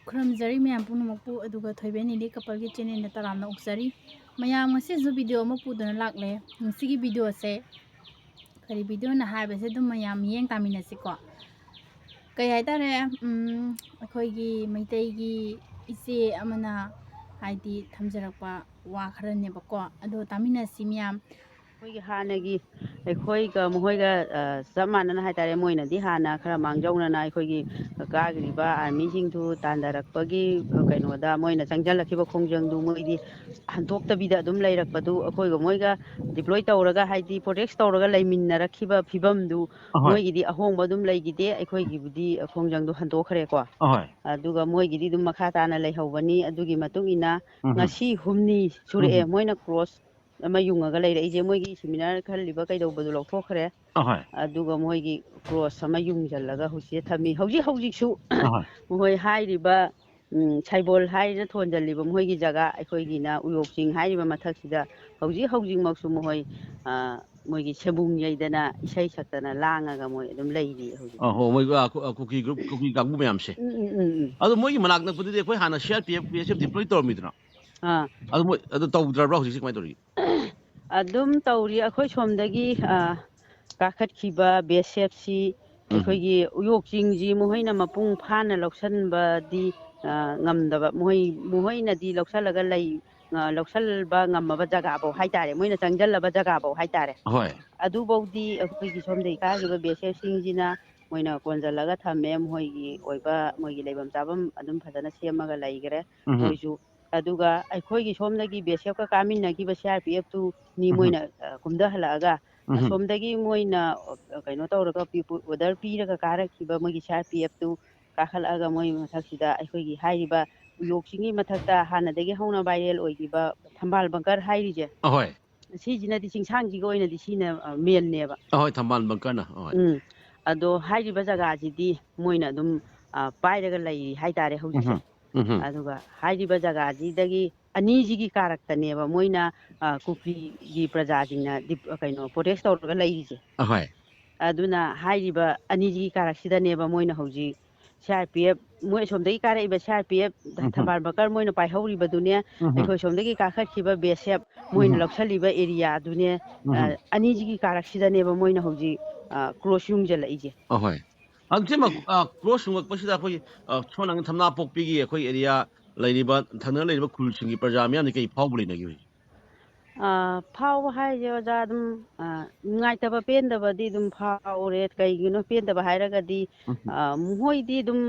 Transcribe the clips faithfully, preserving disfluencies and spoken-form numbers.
ꯈꯨꯔꯨꯝꯖꯔꯤ ꯃꯌꯥꯝ ꯄꯨꯝꯅꯃꯛꯄꯨ, ꯑꯗꯨꯒ ꯊꯣꯏꯕꯦꯟ ꯅꯤꯂꯤ ꯀꯄꯜꯒꯤ ꯆꯦꯅꯦꯜꯗ ꯇꯔꯥꯝꯅ ꯑꯣꯛꯆꯔꯤ꯫ ꯃꯌꯥꯝ ꯉꯁꯤꯁꯨ ꯚꯤꯗꯤꯑꯣ ꯑꯃ ꯄꯨꯗꯨꯅ ꯂꯥꯛꯂꯦ꯫ ꯉꯁꯤꯒꯤ ꯚꯤꯗꯤꯑꯣꯁꯦ ꯀꯔꯤ ꯚꯤꯗꯤꯑꯣꯅ ꯍꯥꯏꯕꯁꯦ ꯑꯗꯨꯝ ꯃꯌꯥꯝ ꯃꯤꯠꯌꯦꯡ ꯇꯥꯃꯤꯟꯅꯁꯤꯀꯣ꯫ ꯀꯩ ꯍꯥꯏꯇꯥꯔꯦ, ꯎꯝ, ꯑꯩꯈꯣꯏꯒꯤ ꯃꯩꯇꯩꯒꯤ ꯏꯆꯦ ꯑꯃꯅ ꯍꯥꯏꯗꯤ ꯊꯝꯖꯔꯛꯄ ꯋꯥ ꯈꯔꯅꯦꯕꯀꯣ, ꯑꯗꯣ ꯇꯥꯃꯤꯟꯅꯁꯤ ꯃꯌꯥꯝ꯫ ꯑꯩꯈꯣꯏꯒꯤ ꯍꯥꯟꯅꯒꯤ ꯑꯩꯈꯣꯏꯒ ꯃꯈꯣꯏꯒ, ꯑ, ꯆꯞ ꯃꯥꯟꯅꯅ ꯍꯥꯏꯇꯥꯔꯦ, ꯃꯣꯏꯅꯗꯤ ꯍꯥꯟꯅ ꯈꯔ ꯃꯥꯡꯖꯧꯅꯅ ꯑꯩꯈꯣꯏꯒꯤ ꯀꯥꯈ꯭ꯔꯤꯕ ꯑꯥꯔꯃꯤꯁꯤꯡꯗꯨ ꯇꯥꯟꯊꯔꯛꯄꯒꯤ, ꯑ, ꯀꯩꯅꯣꯗ ꯃꯣꯏꯅ ꯆꯪꯁꯤꯜꯂꯛꯈꯤꯕ ꯈꯣꯡꯖꯪꯗꯨ ꯃꯣꯏꯗꯤ ꯍꯟꯗꯣꯛꯇꯕꯤꯗ ꯑꯗꯨꯝ ꯂꯩꯔꯛꯄꯗꯨ, ꯑꯩꯈꯣꯏꯒ ꯃꯣꯏꯒ ꯗꯤꯄ꯭ꯂꯣꯏ ꯇꯧꯔꯒ, ꯍꯥꯏꯗꯤ ꯄ꯭ꯔꯣꯇꯦꯛꯁ ꯇꯧꯔꯒ ꯂꯩꯃꯤꯟꯅꯔꯛꯈꯤꯕ ꯐꯤꯕꯝꯗꯨ ꯑꯍꯣꯏ꯫ ꯃꯣꯏꯒꯤꯗꯤ ꯑꯍꯣꯡꯕ ꯑꯗꯨꯝ ꯂꯩꯈꯤꯗꯦ, ꯑꯩꯈꯣꯏꯒꯤꯕꯨꯗꯤ ꯈꯣꯡꯖꯪꯗꯨ ꯍꯟꯗꯣꯛꯈ꯭ꯔꯦꯀꯣ꯫ ꯑꯍꯣꯏ꯫ ꯑꯗꯨꯒ ꯃꯣꯏꯒꯤꯗꯤ ꯑꯗꯨꯝ ꯃꯈꯥ ꯇꯥꯅ ꯂꯩꯍꯧꯕꯅꯤ꯫ ꯑꯗꯨꯒꯤ ꯃꯇꯨꯡ ꯏꯟꯅ ꯎꯝꯍꯨꯝ꯫ ꯉꯁꯤ ꯍꯨꯝꯅꯤ ꯁꯨꯔꯛꯑꯦ ꯎꯝꯍꯨꯝ꯫ ꯃꯣꯏꯅ ꯀ꯭ꯔꯣꯁ ꯑꯃ ꯌꯨꯡꯉꯒ ꯂꯩꯔꯛꯏꯁꯦ꯫ ꯃꯣꯏꯒꯤ ꯁꯦꯃꯤꯅꯥꯔ ꯈꯜꯂꯤꯕ ꯀꯩꯗꯧꯕꯗꯨ ꯂꯧꯊꯣꯛꯈ꯭ꯔꯦ꯫ ꯑꯍꯣꯏ꯫ ꯑꯗꯨꯒ ꯃꯣꯏꯒꯤ ꯀ꯭ꯔꯣꯁ ꯑꯃ ꯌꯨꯡꯁꯤꯜꯂꯒ ꯍꯧꯖꯤꯛ ꯊꯝꯃꯤ꯫ ꯍꯧꯖꯤꯛ ꯍꯧꯖꯤꯛꯁꯨ ꯑꯍꯣꯏ꯫ ꯃꯈꯣꯏ ꯍꯥꯏꯔꯤꯕ, ꯎꯝ, ꯁꯩꯕꯣꯜ ꯍꯥꯏꯅ ꯊꯣꯟꯖꯜꯂꯤꯕ ꯃꯈꯣꯏꯒꯤ ꯖꯒꯥ, ꯑꯩꯈꯣꯏꯒꯤꯅ ꯎꯌꯣꯛ ꯆꯤꯡ ꯍꯥꯏꯔꯤꯕ ꯃꯊꯛꯁꯤꯗ ꯍꯧꯖꯤꯛ ꯍꯧꯖꯤꯛꯃꯛꯁꯨ ꯃꯈꯣꯏ, ꯑ, ꯃꯣꯏꯒꯤ ꯁꯦꯕꯨꯡ ꯌꯩꯗꯅ, ꯏꯁꯩ ꯁꯛꯇꯅ, ꯂꯥꯡꯉꯒ ꯃꯣꯏ ꯑꯗꯨꯝ ꯂꯩꯔꯤ ꯍꯧꯖꯤꯛ꯫ ꯑ, ꯍꯣ, ꯃꯣꯏ, ꯑ, ꯀꯨ-, ꯑ, ꯀꯨꯀꯤ ꯒ꯭ꯔꯨꯞ, ꯀꯨꯀꯤ ꯀꯥꯡꯕꯨ ꯃꯌꯥꯝꯁꯦ꯫ ꯎꯝ, ꯎꯝ, ꯎꯝ, ꯎꯝ꯫ ꯑꯗꯣ ꯃꯣꯏꯒꯤ ꯃꯅꯥꯛ ꯅꯛꯄꯗꯨꯗꯤ ꯑꯩꯈꯣꯏ ꯍꯥꯟꯅ C R P F, B S F deploy ꯇꯧꯔꯝꯃꯤꯗꯅ? ꯑꯥ꯫ ꯑꯗꯨ ꯃꯣꯏ, ꯑꯗꯨ ꯇꯧꯗ꯭ꯔꯕ꯭ꯔꯥ ꯍꯧꯖꯤꯛꯁꯦ? ꯀꯃꯥꯏꯅ ꯇꯧꯔꯤꯒꯦ? ꯑꯗꯨꯝ ꯇꯧꯔꯤ꯫ ꯑꯩꯈꯣꯏ ꯁꯣꯝꯗꯒꯤ, ꯑ, ꯀꯥꯈꯠꯈꯤꯕ ꯕꯤ ꯑꯦꯁ ꯑꯦꯐ ꯁꯤ ꯎꯝ꯫ ꯑꯩꯈꯣꯏꯒꯤ ꯎꯌꯣꯛ ꯆꯤꯡꯁꯤ ꯃꯈꯣꯏꯅ ꯃꯄꯨꯡ ꯐꯥꯅ ꯂꯧꯁꯟꯕꯗꯤ, ꯑ, ꯉꯝꯗꯕ꯫ ꯃꯈꯣꯏ, ꯃꯈꯣꯏꯅꯗꯤ ꯂꯧꯁꯜꯂꯒ ꯂꯩ, ꯑ, ꯂꯧꯁꯜꯕ ꯉꯝꯃꯕ ꯖꯒꯥꯐꯧ ꯍꯥꯏꯇꯥꯔꯦ, ꯃꯣꯏꯅ ꯆꯪꯁꯤꯜꯂꯕ ꯖꯒꯥꯐꯧ ꯍꯥꯏꯇꯥꯔꯦ꯫ ꯍꯣꯏ꯫ ꯑꯗꯨꯐꯧꯗꯤ ꯑꯩꯈꯣꯏꯒꯤ ꯁꯣꯝꯗꯒꯤ ꯀꯥꯈꯤꯕ ꯕꯤ ꯑꯦꯁ ꯑꯦꯐ ꯁꯤꯡꯁꯤꯅ ꯃꯣꯏꯅ ꯀꯣꯟꯁꯤꯜꯂꯒ ꯊꯝꯃꯦ꯫ ꯃꯈꯣꯏꯒꯤ ꯑꯣꯏꯕ, ꯃꯣꯏꯒꯤ ꯂꯩꯐꯝ ꯆꯥꯐꯝ ꯑꯗꯨꯝ ꯐꯖꯅ ꯁꯦꯝꯃꯒ ꯂꯩꯈ꯭ꯔꯦ ꯎꯝ꯫ ꯃꯣꯏꯁꯨ꯫ ꯑꯗꯨꯒ ꯑꯩꯈꯣꯏꯒꯤ ꯁꯣꯝꯗꯒꯤ ꯕꯤ ꯑꯦꯁ ꯑꯦꯐꯀ ꯀꯥꯃꯤꯟꯅꯈꯤꯕ ꯁꯤ ꯑꯥꯔ ꯄꯤ ꯑꯦꯐ ꯇꯨꯅꯤ ꯎꯝ꯫ ꯃꯣꯏꯅ, ꯑ, ꯀꯨꯝꯊꯍꯜꯂꯛꯑꯒ ꯎꯝ꯫ ꯑꯁꯣꯝꯗꯒꯤ ꯃꯣꯏꯅ, ꯑ, ꯀꯩꯅꯣ ꯇꯧꯔꯒ ꯄꯤ-, ꯑꯣꯔꯗꯔ ꯄꯤꯔꯒ ꯀꯥꯔꯛꯈꯤꯕ ꯃꯣꯏꯒꯤ ꯁꯤ ꯑꯥꯔ ꯄꯤ ꯑꯦꯐ ꯇꯨ ꯀꯥꯈꯠꯂꯛꯑꯒ ꯃꯣꯏ ꯃꯊꯛꯁꯤꯗ ꯑꯩꯈꯣꯏꯒꯤ ꯍꯥꯏꯔꯤꯕ ꯎꯌꯣꯛ ꯆꯤꯡꯒꯤ ꯃꯊꯛꯇ ꯍꯥꯟꯅꯗꯒꯤ ꯍꯧꯅ ꯚꯥꯏꯔꯦꯜ ꯑꯣꯏꯈꯤꯕ ꯊꯝꯕꯥꯜ ꯕꯪꯀꯔ ꯍꯥꯏꯔꯤꯁꯦ, ꯑꯍꯣꯏ꯫ ꯁꯤꯁꯤꯅꯗꯤ ꯆꯤꯡꯁꯥꯡꯁꯤꯒꯤ ꯑꯣꯏꯅꯗꯤ ꯁꯤꯅ, ꯑ, ꯃꯦꯟꯅꯦꯕ꯫ ꯑꯍꯣꯏ, ꯊꯝꯕꯥꯜ ꯕꯪꯀꯔꯅ, ꯑꯍꯣꯏ꯫ ꯎꯝ꯫ ꯑꯗꯣ ꯍꯥꯏꯔꯤꯕ ꯖꯒꯥꯁꯤꯗꯤ ꯃꯣꯏꯅ ꯑꯗꯨꯝ, ꯑ, ꯄꯥꯏꯔꯒ ꯂꯩꯔꯤ ꯍꯥꯏꯇꯥꯔꯦ ꯍꯧꯖꯤꯛꯁꯦ꯫ ꯎꯝꯍꯨꯝ, ꯎꯝꯍꯨꯝ꯫ ꯑꯗꯨꯒ ꯍꯥꯏꯔꯤꯕ ꯖꯒꯥꯁꯤꯗꯒꯤ ꯑꯅꯤꯁꯤꯒꯤ ꯀꯥꯔꯛꯇꯅꯦꯕ ꯃꯣꯏꯅ, ꯑ, ꯀꯨꯀꯤꯒꯤ ꯄ꯭ꯔꯖꯥꯁꯤꯡꯅ ꯗꯤꯞ-, ꯀꯩꯅꯣ, ꯄ꯭ꯔꯣꯇꯦꯁ ꯇꯧꯔꯒ ꯂꯩꯔꯤꯁꯦ꯫ ꯑꯍꯣꯏ꯫ ꯑꯗꯨꯅ ꯍꯥꯏꯔꯤꯕ ꯑꯅꯤꯁꯤꯒꯤ ꯀꯥꯔꯛꯁꯤꯗꯅꯦꯕ ꯃꯣꯏꯅ ꯍꯧꯖꯤꯛ ꯁꯤ ꯑꯥꯔ ꯄꯤ ꯑꯦꯐ ꯃꯣꯏ ꯑꯁꯣꯝꯗꯒꯤ ꯀꯥꯔꯛꯏꯕ ꯁꯤ ꯑꯥꯔ ꯄꯤ ꯑꯦꯐ, ꯎꯝ꯫ ꯊꯝꯕꯥꯜ ꯕꯀꯔ ꯃꯣꯏꯅ ꯄꯥꯏꯍꯧꯔꯤꯕꯗꯨꯅꯦ, ꯎꯝ꯫ ꯑꯩꯈꯣꯏ ꯁꯣꯝꯗꯒꯤ ꯀꯥꯈꯠꯈꯤꯕ ꯕꯤ ꯑꯦꯁ ꯑꯦꯐ ꯃꯣꯏꯅ ꯎꯝ꯫ ꯂꯧꯁꯜꯂꯤꯕ ꯑꯦꯔꯤꯌꯥꯗꯨꯅꯦ, ꯎꯝ꯫ ꯑ, ꯑꯅꯤꯁꯤꯒꯤ ꯀꯥꯔꯛꯁꯤꯗꯅꯦꯕ ꯃꯣꯏꯅ ꯍꯧꯖꯤꯛ, ꯑ, ꯀ꯭ꯔꯣꯁ ꯌꯨꯡꯖꯜꯂꯛꯏꯁꯦ꯫ ꯑꯍꯣꯏ꯫ ꯑꯗꯨ ꯏꯆꯦꯃ, ꯑ, ꯀ꯭ꯔꯣꯁ ꯌꯨꯡꯉꯛꯄꯁꯤꯗ ꯑꯩꯈꯣꯏ, ꯑ, ꯁꯣꯝ ꯅꯥꯀꯟ ꯊꯝꯅꯥꯄꯣꯛꯄꯤꯒꯤ ꯑꯩꯈꯣꯏ ꯑꯦꯔꯤꯌꯥ ꯂꯩꯔꯤꯕ, ꯊꯪꯅꯅ ꯂꯩꯔꯤꯕ ꯈꯨꯜꯁꯤꯡꯒꯤ ꯄ꯭ꯔꯖꯥ ꯃꯤꯌꯥꯝꯗ ꯀꯩ ꯐꯥꯎꯕ ꯂꯩꯅꯒꯦ ꯍꯧꯖꯤꯛ? ꯑ, ꯐꯥꯎꯕ ꯍꯥꯏꯁꯦ ꯑꯣꯖꯥ, ꯑꯗꯨꯝ, ꯑ, ꯅꯨꯡꯉꯥꯏꯇꯕ ꯄꯦꯟꯗꯕꯗꯤ ꯑꯗꯨꯝ ꯐꯥꯎꯔꯦ꯫ ꯀꯩꯒꯤꯅꯣ ꯄꯦꯟꯗꯕ ꯍꯥꯏꯔꯒꯗꯤ, ꯎꯝ꯫ ꯑ, ꯃꯈꯣꯏꯗꯤ ꯑꯗꯨꯝ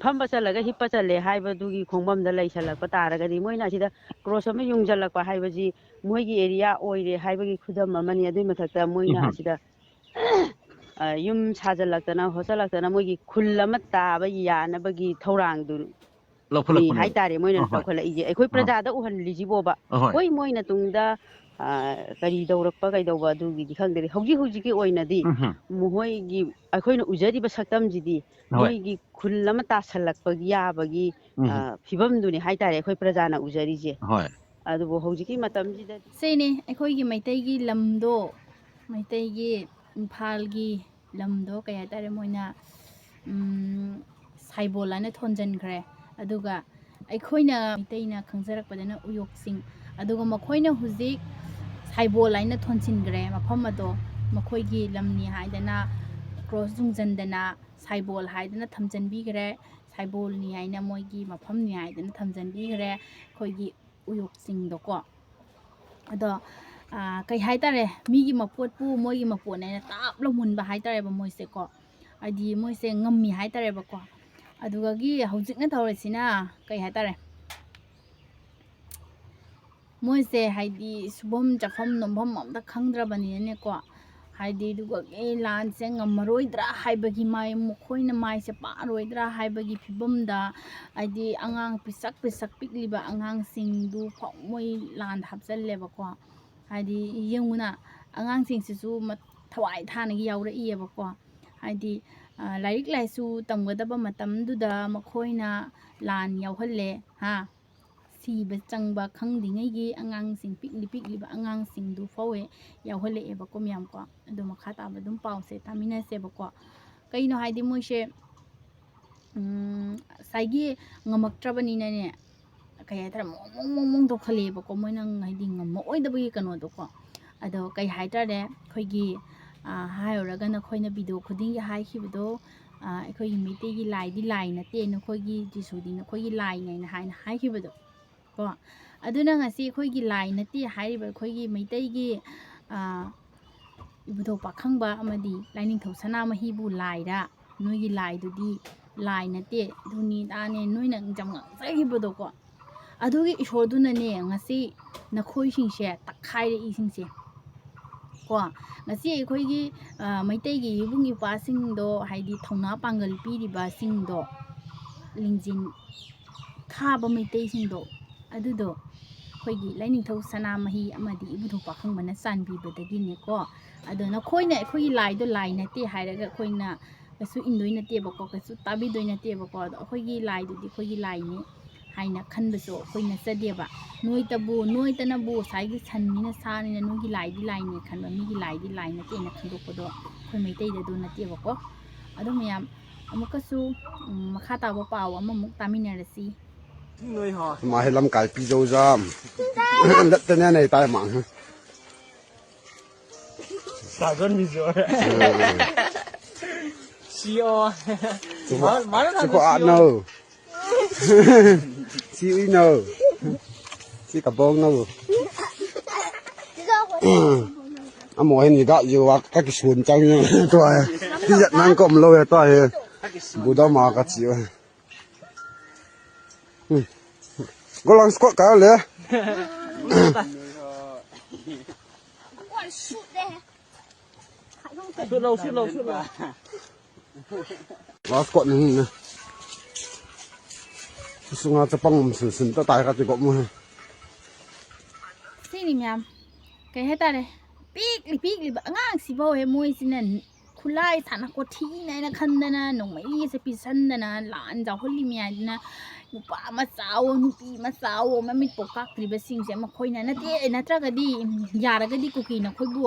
ꯐꯝꯕ ꯆꯠꯂꯒ ꯍꯤꯞꯄ ꯆꯠꯂꯦ ꯍꯥꯏꯕꯗꯨꯒꯤ ꯈꯣꯡꯕꯝꯗ ꯂꯩꯁꯜꯂꯛꯄ ꯇꯥꯔꯒꯗꯤ, ꯃꯣꯏꯅ ꯑꯁꯤꯗ ꯀ꯭ꯔꯣꯁ ꯑꯃ ꯌꯨꯡꯁꯤꯜꯂꯛꯄ ꯍꯥꯏꯕꯁꯤ ꯃꯣꯏꯒꯤ ꯑꯦꯔꯤꯌꯥ ꯑꯣꯏꯔꯦ ꯍꯥꯏꯕꯒꯤ ꯈꯨꯗꯝ ꯑꯃꯅꯤ꯫ ꯑꯗꯨꯒꯤ ꯃꯊꯛꯇ ꯃꯣꯏꯅ ꯎꯝ꯫ ꯑꯁꯤꯗ, ꯑ, ꯌꯨꯝ ꯁꯥꯖꯤꯜꯂꯛꯇꯅ ꯈꯣꯠꯆꯜꯂꯛꯇꯅ ꯃꯣꯏꯒꯤ ꯈꯨꯜ ꯑꯃ ꯇꯥꯕ ꯌꯥꯅꯕꯒꯤ ꯊꯧꯔꯥꯡꯗꯨ ꯂꯧꯈꯠꯂꯛꯄꯅꯦꯕ꯫ ꯍꯥꯏꯇꯥꯔꯦ, ꯃꯣꯏꯅ ꯑꯍꯣꯏ꯫ ꯂꯧꯈꯠꯂꯛꯏꯁꯦ꯫ ꯑꯩꯈꯣꯏ ꯑꯍꯣꯏ꯫ ꯄ꯭ꯔꯖꯥꯗ ꯎꯍꯜꯂꯤꯁꯤꯕꯣꯕ꯫ ꯑꯍꯣꯏ꯫ ꯍꯣꯏ, ꯃꯣꯏꯅ ꯇꯨꯡꯗ, ꯑ, ꯀꯔꯤ ꯇꯧꯔꯛꯄ ꯀꯩꯗꯧꯕ ꯑꯗꯨꯒꯤꯗꯤ ꯈꯪꯗꯦ꯫ ꯍꯧꯖꯤꯛ ꯍꯧꯖꯤꯛꯀꯤ ꯑꯣꯏꯅꯗꯤ ꯎꯝꯍꯨꯝ꯫ ꯃꯈꯣꯏꯒꯤ, ꯑꯩꯈꯣꯏꯅ ꯎꯖꯔꯤꯕ ꯁꯛꯇꯝꯁꯤꯗꯤ ꯍꯣꯏ꯫ ꯃꯣꯏꯒꯤ ꯈꯨꯜ ꯑꯃ ꯇꯥꯁꯜꯂꯛꯄꯒꯤ ꯌꯥꯕꯒꯤ, ꯎꯝꯍꯨꯝ꯫ ꯑ, ꯐꯤꯕꯝꯗꯨꯅꯤ ꯍꯥꯏꯇꯥꯔꯦ ꯑꯩꯈꯣꯏ ꯄ꯭ꯔꯖꯥꯅ ꯎꯖꯔꯤꯁꯦ꯫ ꯍꯣꯏ꯫ ꯑꯗꯨꯕꯨ ꯍꯧꯖꯤꯛꯀꯤ ꯃꯇꯝꯁꯤꯗꯗꯤ ꯁꯤꯅꯤ ꯑꯩꯈꯣꯏꯒꯤ ꯃꯩꯇꯩꯒꯤ ꯂꯝꯗꯣ, ꯃꯩꯇꯩꯒꯤ ꯏꯝꯐꯥꯜꯒꯤ ꯂꯝꯗꯣ ꯀꯩ ꯍꯥꯏꯇꯥꯔꯦ, ꯃꯣꯏꯅ, ꯎꯝ, ꯁꯥꯏꯕꯣꯜ ꯍꯥꯏꯅ ꯊꯣꯟꯖꯟꯈ꯭ꯔꯦ꯫ ꯑꯗꯨꯒ ꯑꯩꯈꯣꯏꯅ ꯃꯩꯇꯩꯅ ꯈꯪꯖꯔꯛꯄꯗꯅ ꯎꯌꯣꯛꯆꯤꯡ, ꯑꯗꯨꯒ ꯃꯈꯣꯏꯅ ꯍꯧꯖꯤꯛ ꯁꯥꯏꯕꯣꯜ ꯍꯥꯏꯅ ꯊꯣꯟꯖꯤꯟꯈ꯭ꯔꯦ ꯃꯐꯝ ꯑꯗꯣ꯫ ꯃꯈꯣꯏꯒꯤ ꯂꯝꯅꯤ ꯍꯥꯏꯗꯅ ꯀ꯭ꯔꯣꯁ ꯌꯨꯡꯖꯟꯗꯅ ꯁꯥꯏꯕꯣꯜ ꯍꯥꯏꯗꯅ ꯊꯝꯖꯟꯕꯤꯈ꯭ꯔꯦ, ꯁꯥꯏꯕꯣꯜꯅꯤ ꯍꯥꯏꯅ ꯃꯣꯏꯒꯤ ꯃꯐꯝꯅꯤ ꯍꯥꯏꯗꯅ ꯊꯝꯖꯟꯕꯤꯈ꯭ꯔꯦ ꯑꯩꯈꯣꯏꯒꯤ ꯎꯌꯣꯛꯆꯤꯡꯗꯣꯀꯣ꯫ ꯑꯗꯣ, ꯑꯥ, ꯀꯩ ꯍꯥꯏꯇꯥꯔꯦ, ꯃꯤꯒꯤ ꯃꯄꯣꯠꯄꯨ ꯃꯣꯏꯒꯤ ꯃꯄꯣꯠꯅꯦꯅ ꯇꯥꯞ ꯂꯧꯃꯨꯟꯕ ꯍꯥꯏꯇꯥꯔꯦꯕ ꯃꯣꯏꯁꯦꯀꯣ꯫ ꯍꯥꯏꯗꯤ ꯃꯣꯏꯁꯦ ꯉꯝꯃꯤ ꯍꯥꯏꯇꯥꯔꯦꯕꯀꯣ꯫ ꯑꯗꯨꯗꯒꯤ ꯍꯧꯖꯤꯛꯅ ꯇꯧꯔꯤꯁꯤꯅ ꯀꯩ ꯍꯥꯏꯇꯥꯔꯦ, ꯃꯣꯏꯁꯦ ꯍꯥꯏꯗꯤ ꯁꯨꯐꯝ ꯆꯥꯐꯝ ꯅꯣꯝꯐꯝ ꯑꯝꯇ ꯈꯪꯗ꯭ꯔꯕꯅꯤꯅꯅꯦꯀꯣ, ꯍꯥꯏꯗꯤ ꯑꯗꯨꯒꯒꯤ ꯂꯥꯟꯁꯦ ꯉꯝꯃꯔꯣꯏꯗ꯭ꯔꯥ ꯍꯥꯏꯕꯒꯤ ꯃꯥꯏ, ꯃꯈꯣꯏꯅ ꯃꯥꯏꯁꯦ ꯄꯥꯛꯑꯔꯣꯏꯗ꯭ꯔꯥ ꯍꯥꯏꯕꯒꯤ ꯐꯤꯕꯝꯗ, ꯍꯥꯏꯗꯤ ꯑꯉꯥꯡ ꯄꯤꯁꯛ ꯄꯤꯁꯛ ꯄꯤꯛꯂꯤꯕ ꯑꯉꯥꯡꯁꯤꯡꯗꯨ ꯐꯥꯎ ꯃꯣꯏ ꯂꯥꯟꯗ ꯍꯥꯞꯆꯜꯂꯦꯕꯀꯣ꯫ ꯍꯥꯏꯗꯤ ꯌꯦꯡꯉꯨꯅ, ꯑꯉꯥꯡꯁꯤꯡꯁꯤꯁꯨ ꯃ-, ꯊꯋꯥꯏ ꯊꯥꯅꯒꯤ ꯌꯥꯎꯔꯛꯏꯑꯕꯀꯣ꯫ ꯍꯥꯏꯗꯤ, ꯑ, ꯂꯥꯏꯔꯤꯛ ꯂꯥꯏꯁꯨ ꯇꯝꯒꯗꯕ ꯃꯇꯝꯗꯨꯗ ꯃꯈꯣꯏꯅ ꯂꯥꯟ ꯌꯥꯎꯍꯜꯂꯦ, ꯍꯥ? ꯁꯤꯕ ꯆꯪꯕ ꯈꯪꯗ꯭ꯔꯤꯉꯩꯒꯤ ꯑꯉꯥꯡꯁꯤꯡ, ꯄꯤꯛꯂꯤ ꯄꯤꯛꯂꯤꯕ ꯑꯉꯥꯡꯁꯤꯡꯗꯨ ꯐꯥꯎꯋꯦ ꯌꯥꯎꯍꯜꯂꯛꯑꯦꯕꯀꯣ ꯃꯌꯥꯝꯀꯣ꯫ ꯑꯗꯣ ꯃꯈꯥ ꯇꯥꯕ ꯑꯗꯨꯝ ꯄꯥꯎꯁꯦ ꯇꯥꯃꯤꯟꯅꯁꯦꯕꯀꯣ꯫ ꯀꯩꯅꯣ ꯍꯥꯏꯗꯤ ꯃꯣꯏꯁꯦ ꯎꯝ, ꯉꯁꯥꯏꯒꯤ ꯉꯝꯃꯛꯇ꯭ꯔꯕꯅꯤꯅꯅꯦ, ꯀꯩ ꯍꯥꯏꯇꯥꯔꯦ, ꯃꯣꯡ ꯃꯣꯡ ꯃꯣꯡ ꯃꯣꯡ ꯇꯧꯈꯠꯂꯛꯑꯦꯕꯀꯣ, ꯃꯣꯏꯅ ꯍꯥꯏꯗꯤ ꯉꯝꯃꯛꯑꯣꯏꯗꯕꯒꯤ ꯀꯩꯅꯣꯗꯣꯀꯣ꯫ ꯑꯗꯣ ꯀꯩ ꯍꯥꯏꯇꯥꯔꯦ, ꯑꯩꯈꯣꯏꯒꯤ, ꯑ, ꯍꯥꯏꯔꯨꯔꯒ ꯅꯈꯣꯏꯅ ꯚꯤꯗꯤꯑꯣ ꯈꯨꯗꯤꯡꯒꯤ ꯍꯥꯏꯈꯤꯕꯗꯣ, ꯑ, ꯑꯩꯈꯣꯏꯒꯤ ꯃꯩꯇꯩꯒꯤ ꯂꯥꯏꯗꯤ ꯂꯥꯏ ꯅꯠꯇꯦ, ꯅꯈꯣꯏꯒꯤ ꯖꯤꯁꯨꯗꯤ ꯅꯈꯣꯏꯒꯤ ꯂꯥꯏꯅꯦꯅ ꯍꯥꯏꯅ ꯍꯥꯏꯈꯤꯕꯗꯣ ꯀꯣ꯫ ꯑꯗꯨꯅ ꯉꯁꯤ ꯑꯩꯈꯣꯏꯒꯤ ꯂꯥꯏ ꯅꯠꯇꯦ ꯍꯥꯏꯔꯤꯕ ꯑꯩꯈꯣꯏꯒꯤ ꯃꯩꯇꯩꯒꯤ, ꯑ, ꯏꯕꯨꯙꯧ ꯄꯥꯈꯪꯕ ꯑꯃꯗꯤ ꯂꯥꯏꯅꯤꯡꯊꯧ ꯁꯅꯥꯃꯍꯤꯕꯨ ꯂꯥꯏꯔ, ꯅꯣꯏꯒꯤ ꯂꯥꯏꯗꯨꯗꯤ ꯂꯥꯏ ꯅꯠꯇꯦ, ꯙꯨꯅꯤ ꯗꯥꯅꯦ, ꯅꯣꯏꯅ ꯌꯥꯝ ꯉꯥꯡꯖꯈꯤꯕꯗꯣꯀꯣ, ꯑꯗꯨꯒꯤ ꯏꯁꯣꯔꯗꯨꯅꯅꯦ ꯉꯁꯤ ꯅꯈꯣꯏꯁꯤꯡꯁꯦ ꯇꯛꯈꯥꯏꯔꯛꯏꯁꯤꯡꯁꯦ ꯀꯣ꯫ ꯉꯁꯤ ꯑꯩꯈꯣꯏꯒꯤ, ꯑ, ꯃꯩꯇꯩꯒꯤ ꯏꯕꯨꯡ ꯏꯄ꯭ꯋꯥꯁꯤꯡꯗꯣ, ꯍꯥꯏꯗꯤ ꯊꯧꯅꯥ ꯄꯥꯡꯒꯜ ꯄꯤꯔꯤꯕꯁꯤꯡꯗꯣ, ꯂꯤꯡꯖꯦꯜ ꯊꯥꯕ ꯃꯩꯇꯩꯁꯤꯡꯗꯣ, ꯑꯗꯨꯗꯣ ꯑꯩꯈꯣꯏꯒꯤ ꯂꯥꯏꯅꯤꯡꯊꯧ ꯁꯅꯥꯃꯍꯤ ꯑꯃꯗꯤ ꯏꯕꯨꯙꯧ ꯄꯥꯈꯪꯕꯅ ꯆꯥꯟꯕꯤꯕꯗꯒꯤꯅꯦꯀꯣ꯫ ꯑꯗꯣ ꯅꯈꯣꯏꯅ ꯑꯩꯈꯣꯏꯒꯤ ꯂꯥꯏꯗꯣ ꯂꯥꯏ ꯅꯠꯇꯦ ꯍꯥꯏꯔꯒ ꯑꯩꯈꯣꯏꯅ ꯀꯩꯁꯨ ꯏꯟꯗꯣꯏ ꯅꯠꯇꯦꯕꯀꯣ, ꯀꯩꯁꯨ ꯇꯥꯕꯤꯗꯣꯏ ꯅꯠꯇꯦꯕꯀꯣ꯫ ꯑꯗꯣ ꯑꯩꯈꯣꯏꯒꯤ ꯂꯥꯏꯗꯨꯗꯤ ꯑꯩꯈꯣꯏꯒꯤ ꯂꯥꯏꯅꯤ ꯍꯥꯏꯅ ꯈꯟꯕꯁꯨ ꯑꯩꯈꯣꯏ ꯅꯠꯆꯗꯦꯕ꯫ ꯅꯣꯏꯇꯕꯨ, ꯅꯣꯏꯇꯅꯕꯨ ꯉꯁꯥꯏꯒꯤ ꯁꯟꯅꯤꯅ ꯁꯥꯅꯤꯅ ꯅꯣꯏꯒꯤ ꯂꯥꯏꯗꯤ ꯂꯥꯏꯅꯦ ꯈꯟꯕ, ꯃꯤꯒꯤ ꯂꯥꯏꯗꯤ ꯂꯥꯏ ꯅꯠꯇꯦꯅ ꯈꯟꯗꯣꯛꯄꯗꯣ ꯑꯩꯈꯣꯏ ꯃꯩꯇꯩꯗ ꯑꯗꯨ ꯅꯠꯇꯦꯕꯀꯣ꯫ ꯑꯗꯣ ꯃꯌꯥꯝ, ꯑꯃꯨꯛꯀꯁꯨ, ꯎꯝ, ꯃꯈꯥ ꯇꯥꯕ ꯄꯥꯎ ꯑꯃꯃꯨꯛ ꯇꯥꯃꯤꯟꯅꯔꯁꯤ꯫ ꯃꯥ ꯍꯦ ꯂꯝꯀꯥꯏ ꯄꯤꯖꯧꯖꯥꯝ꯫ ꯂꯠꯇꯅꯦ ꯅꯦ ꯇꯥꯏ ꯃꯥꯡ꯫ ꯁꯥꯒꯣꯟ ꯃꯤꯖꯣ꯫ ꯁꯤꯑꯣ꯫ ꯆꯨꯀꯣ-, ꯃꯥꯅ ꯆꯨꯀꯣ ꯁꯤꯑꯣ꯫ ꯑꯥꯠꯅꯧ꯫ ꯁꯤ ꯎꯏꯅꯧ꯫ ꯁꯤ ꯀꯕꯣꯛꯅꯧ꯫ ꯑꯃꯨꯛ ꯍꯦꯟ ꯍꯤꯗꯥꯛ ꯌꯨ ꯋꯥꯛ ꯀ ꯀꯤꯁꯨꯟ ꯆꯪꯉꯦ꯫ ꯇꯣ ꯍꯦ꯫ ꯇꯤꯖꯠ ꯅꯪ ꯀꯣꯝ ꯂꯧꯋꯦ ꯇꯣ ꯍꯦ꯫ ꯕꯨꯗ ꯃꯥ ꯀ ꯆꯤꯑꯣ꯫ ꯎꯝ꯫ ꯒꯣꯂꯥꯡ ꯁ꯭ꯀꯣꯠ ꯀꯥ ꯂꯦ꯫ ꯁꯨꯠꯂꯧ, ꯁꯨꯠꯂꯧ, ꯁꯨꯠꯂꯧ꯫ ꯒꯣꯂꯥꯡ ꯁ꯭ꯀꯣꯠ ꯅꯤ ꯅ꯫ ꯁꯨ ꯉꯥ ꯆꯄꯪ ꯑꯃ ꯁꯤꯟ ꯁꯤꯟ ꯇ ꯇꯥꯏ ꯀꯥ ꯇꯤ ꯒꯣꯞ ꯃꯨ ꯍꯦ꯫ ꯁꯤꯅꯤ ꯃꯌꯥꯝ꯫ ꯀꯩ ꯍꯥꯏꯇꯥꯔꯦ? ꯄꯤꯛꯂꯤ ꯄꯤꯛꯂꯤꯕ ꯑꯉꯥꯡꯁꯤꯐꯥꯎ ꯍꯦ ꯃꯣꯏꯁꯤꯅ ꯈꯨꯠꯂꯥꯏ ꯁꯥꯟꯅ ꯀꯣꯊꯤꯅꯦꯅ ꯈꯟꯗꯅ ꯅꯣꯡꯃꯩꯁꯦ ꯄꯤꯁꯟꯗꯅ ꯂꯥꯟ ꯌꯥꯎꯍꯜꯂꯤꯃꯤ ꯍꯥꯏꯗꯅ ꯅꯨꯄꯥ ꯃꯆꯥꯋꯣ ꯅꯨꯄꯤ ꯃꯆꯥꯋꯣ ꯃꯃꯤꯠꯄꯣ ꯀꯥꯛꯇ꯭ꯔꯤꯕꯁꯤꯡꯁꯦ ꯃꯈꯣꯏꯅ ꯅꯠꯇꯦ, ꯅꯠꯇ꯭ꯔꯒꯗꯤ ꯌꯥꯔꯒꯗꯤ ꯀꯨꯀꯤ ꯅꯈꯣꯏꯕꯨ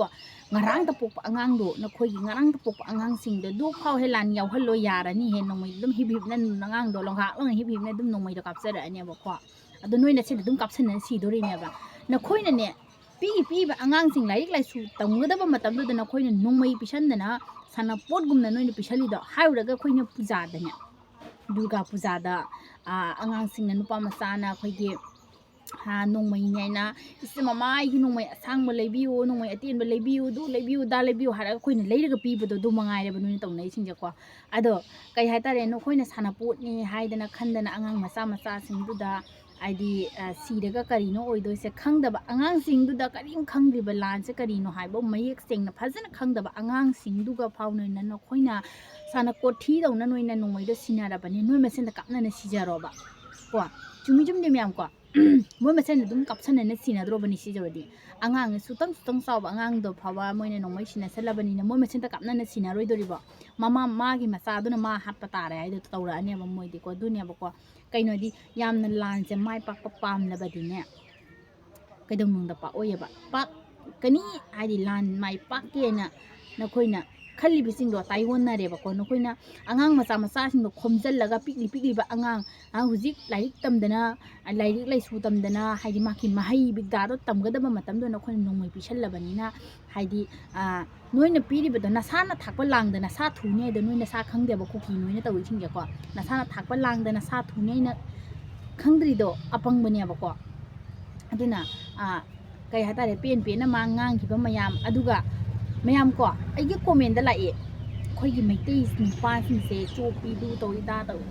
ꯉꯔꯥꯡꯗ ꯄꯣꯛꯄ ꯑꯉꯥꯡꯗꯣ, ꯅꯈꯣꯏꯒꯤ ꯉꯔꯥꯡꯗ ꯄꯣꯛꯄ ꯑꯉꯥꯡꯁꯤꯡꯗꯣ ꯑꯗꯨ ꯐꯥꯎ ꯍꯦ ꯂꯥꯟ ꯌꯥꯎꯍꯜꯂꯣ, ꯌꯥꯔꯅꯤ ꯍꯦ, ꯅꯣꯡꯃꯩ ꯑꯗꯨꯝ ꯍꯤꯞ ꯍꯤꯞꯅ ꯑꯉꯥꯡꯗꯣ ꯂꯣꯡꯈꯥꯛ ꯂꯣꯡ ꯍꯤꯞ ꯍꯤꯞꯅ ꯑꯗꯨꯝ ꯅꯣꯡꯃꯩꯗꯣ ꯀꯥꯞꯆꯔꯛꯑꯅꯦꯕꯀꯣ꯫ ꯑꯗꯣ ꯅꯣꯏꯅ ꯁꯤꯗ ꯑꯗꯨꯝ ꯀꯥꯞꯁꯟꯅ ꯁꯤꯗꯣꯔꯤꯅꯦꯕ꯫ ꯅꯈꯣꯏꯅꯅꯦ ꯄꯤꯛꯏ ꯄꯤꯛꯏꯕ ꯑꯉꯥꯡꯁꯤꯡ ꯂꯥꯏꯔꯤꯛ ꯂꯥꯏꯁꯨ ꯇꯝꯒꯗꯕ ꯃꯇꯝꯗꯨꯗ ꯅꯈꯣꯏꯅ ꯅꯣꯡꯃꯩ ꯄꯤꯁꯟꯗꯅ ꯁꯥꯟꯅꯄꯣꯠꯒꯨꯝꯅ ꯅꯣꯏꯅ ꯄꯤꯁꯜꯂꯤꯗꯣ ꯍꯥꯏꯔꯨꯔꯒ ꯑꯩꯈꯣꯏꯅ ꯄꯨꯖꯥꯗꯅꯦ, ꯗꯨꯔꯒꯥ ꯄꯨꯖꯥꯗ, ꯑꯥ, ꯑꯉꯥꯡꯁꯤꯡꯅ ꯅꯨꯄꯥ ꯃꯆꯥꯅ ꯑꯩꯈꯣꯏꯒꯤ, ꯑꯥ, ꯅꯣꯡꯃꯩꯅꯦ ꯍꯥꯏꯅ ꯏꯁ ꯃꯃꯥ ꯑꯩꯒꯤ ꯅꯣꯡꯃꯩ ꯑꯁꯥꯡꯕ ꯂꯩꯕꯤꯌꯨ, ꯅꯣꯡꯃꯩ ꯑꯇꯦꯟꯕ ꯂꯩꯕꯤꯌꯨ, ꯑꯗꯨ ꯂꯩꯕꯤꯌꯨ, ꯑꯗꯥ ꯂꯩꯕꯤꯌꯨ ꯍꯥꯏꯔꯒ ꯑꯩꯈꯣꯏꯅ ꯂꯩꯔꯒ ꯄꯤꯕꯗꯣ ꯑꯗꯨ ꯃꯉꯥꯏꯔꯦꯕ ꯅꯣꯏꯅ ꯇꯧꯅꯩꯁꯤꯡꯁꯦꯀꯣ꯫ ꯑꯗꯣ ꯀꯩ ꯍꯥꯏꯇꯥꯔꯦ, ꯅꯈꯣꯏꯅ ꯁꯥꯟꯅꯄꯣꯠꯅꯤ ꯍꯥꯏꯗꯅ ꯈꯟꯗꯅ ꯑꯉꯥꯡ ꯃꯆꯥ ꯃꯆꯥꯁꯤꯡꯗꯨꯗ ꯍꯥꯏꯗꯤ, ꯑ, ꯁꯤꯔꯒ ꯀꯔꯤꯅꯣ ꯑꯣꯏꯗꯣꯏꯁꯦ ꯈꯪꯗꯕ ꯑꯉꯥꯡꯁꯤꯡꯗꯨꯗ, ꯀꯔꯤꯝ ꯈꯪꯗ꯭ꯔꯤꯕ ꯂꯥꯟꯁꯦ ꯀꯔꯤꯅꯣ ꯍꯥꯏꯕ ꯃꯌꯦꯛ ꯁꯦꯡꯅ ꯐꯖꯅ ꯈꯪꯗꯕ ꯑꯉꯥꯡꯁꯤꯡꯗꯨꯒ ꯐꯥꯎ ꯅꯣꯏꯅ, ꯅꯈꯣꯏꯅ ꯁꯥꯟꯅ ꯀꯣꯊꯤꯗꯧꯅ ꯅꯣꯏꯅ ꯅꯣꯡꯃꯩꯗꯣ ꯁꯤꯟꯅꯔꯕꯅꯤ, ꯅꯣꯏ ꯃꯁꯦꯟꯗ ꯀꯥꯞꯅꯅ ꯁꯤꯖꯔꯣꯕ꯫ ꯀꯣ, ꯆꯨꯝꯃꯤ ꯆꯨꯝꯗꯦ ꯃꯌꯥꯝ ꯀꯣ? ꯃꯣꯏ ꯃꯁꯦꯟ ꯑꯗꯨꯝ ꯀꯥꯞꯁꯟꯅꯅ ꯁꯤꯟꯅꯗ꯭ꯔꯣꯕꯅꯤ ꯁꯤꯖꯔꯗꯤ꯫ ꯑꯉꯥꯡ ꯁꯨꯇꯪ ꯁꯨꯇꯪ ꯆꯥꯎꯕ ꯑꯉꯥꯡꯗꯣ ꯐꯥꯎꯕ ꯃꯣꯏꯅ ꯅꯣꯡꯃꯩ ꯁꯤꯟꯅꯁꯜꯂꯕꯅꯤꯅ ꯃꯣꯏ ꯃꯁꯦꯟꯗ ꯀꯥꯞꯅꯅ ꯁꯤꯟꯅꯔꯣꯏꯗꯣꯔꯤꯕꯣ? ꯃꯃꯥ, ꯃꯥꯒꯤ ꯃꯆꯥꯗꯨꯅ ꯃꯥ ꯍꯥꯠꯄ ꯇꯥꯔꯦ ꯍꯥꯏꯗꯣ ꯇꯧꯔꯛꯑꯅꯦꯕ ꯃꯣꯏꯗꯤꯀꯣ꯫ ꯑꯗꯨꯅꯦꯕꯀꯣ꯫ ꯀꯩꯅꯣꯗꯤ ꯌꯥꯝꯅ ꯂꯥꯟꯁꯦ ꯃꯥꯏ ꯄꯥꯛꯄ ꯄꯥꯝꯂꯕꯗꯤꯅꯦ, ꯀꯩꯗꯧꯅꯨꯡꯗ ꯄꯥꯛꯑꯣꯏꯌꯦꯕ꯫ ꯄꯥꯛꯀꯅꯤ ꯍꯥꯏꯗꯤ ꯂꯥꯟ ꯃꯥꯏ ꯄꯥꯛꯀꯦꯅ ꯅꯈꯣꯏꯅ ꯈꯜꯂꯤꯕꯁꯤꯡꯗꯣ ꯇꯥꯏꯑꯣꯟꯅꯔꯦꯕꯀꯣ꯫ ꯅꯈꯣꯏꯅ ꯑꯉꯥꯡ ꯃꯆꯥ ꯃꯆꯥꯁꯤꯡꯗꯣ ꯈꯣꯝꯖꯤꯜꯂꯒ, ꯄꯤꯛꯂꯤ ꯄꯤꯛꯂꯤꯕ ꯑꯉꯥꯡ, ꯑꯉꯥꯡ ꯍꯧꯖꯤꯛ ꯂꯥꯏꯔꯤꯛ ꯇꯝꯗꯅ, ꯂꯥꯏꯔꯤꯛ ꯂꯥꯏꯁꯨ ꯇꯝꯗꯅ, ꯍꯥꯏꯗꯤ ꯃꯍꯥꯛꯀꯤ ꯃꯍꯩ ꯕꯤꯗ꯭ꯌꯥꯗꯣ ꯇꯝꯒꯗꯕ ꯃꯇꯝꯗꯣ ꯅꯈꯣꯏꯅ ꯅꯣꯡꯃꯩ ꯄꯤꯁꯜꯂꯕꯅꯤꯅ, ꯍꯥꯏꯗꯤ, ꯑꯥ, ꯅꯣꯏꯅ ꯄꯤꯔꯤꯕꯗꯣ ꯅꯁꯥꯅ ꯊꯥꯛꯄ ꯂꯥꯡꯗ ꯅꯁꯥ ꯊꯨꯅꯤ ꯍꯥꯏꯗꯣ ꯅꯣꯏ ꯅꯁꯥ ꯈꯪꯗꯦꯕ, ꯀꯨꯀꯤ ꯅꯣꯏꯅ ꯇꯧꯔꯤꯁꯤꯡꯁꯦꯀꯣ꯫ ꯅꯁꯥꯅ ꯊꯥꯛꯄ ꯂꯥꯡꯗ ꯅꯁꯥ ꯊꯨꯅꯤ ꯍꯥꯏꯅ ꯈꯪꯗ꯭ꯔꯤꯗꯣ ꯑꯄꯪꯕꯅꯦꯕꯀꯣ꯫ ꯑꯗꯨꯅ, ꯑꯥ, ꯀꯩ ꯍꯥꯏꯇꯥꯔꯦ, ꯄꯦꯟ ꯄꯦꯟꯅ ꯃꯥ ꯉꯥꯡꯈꯤꯕ ꯃꯌꯥꯝ, ꯑꯗꯨꯒ ꯃꯌꯥꯝ ꯀꯣ, ꯑꯩꯒꯤ ꯀꯣꯃꯦꯟꯗ ꯂꯥꯛꯑꯦ, "ꯑꯩꯈꯣꯏꯒꯤ ꯃꯩꯇꯩ ꯅꯨꯄꯥꯁꯤꯡꯁꯦ ꯆꯣꯞꯄꯤꯗꯨ ꯇꯧꯏ, ꯗꯥ ꯇꯧꯏ",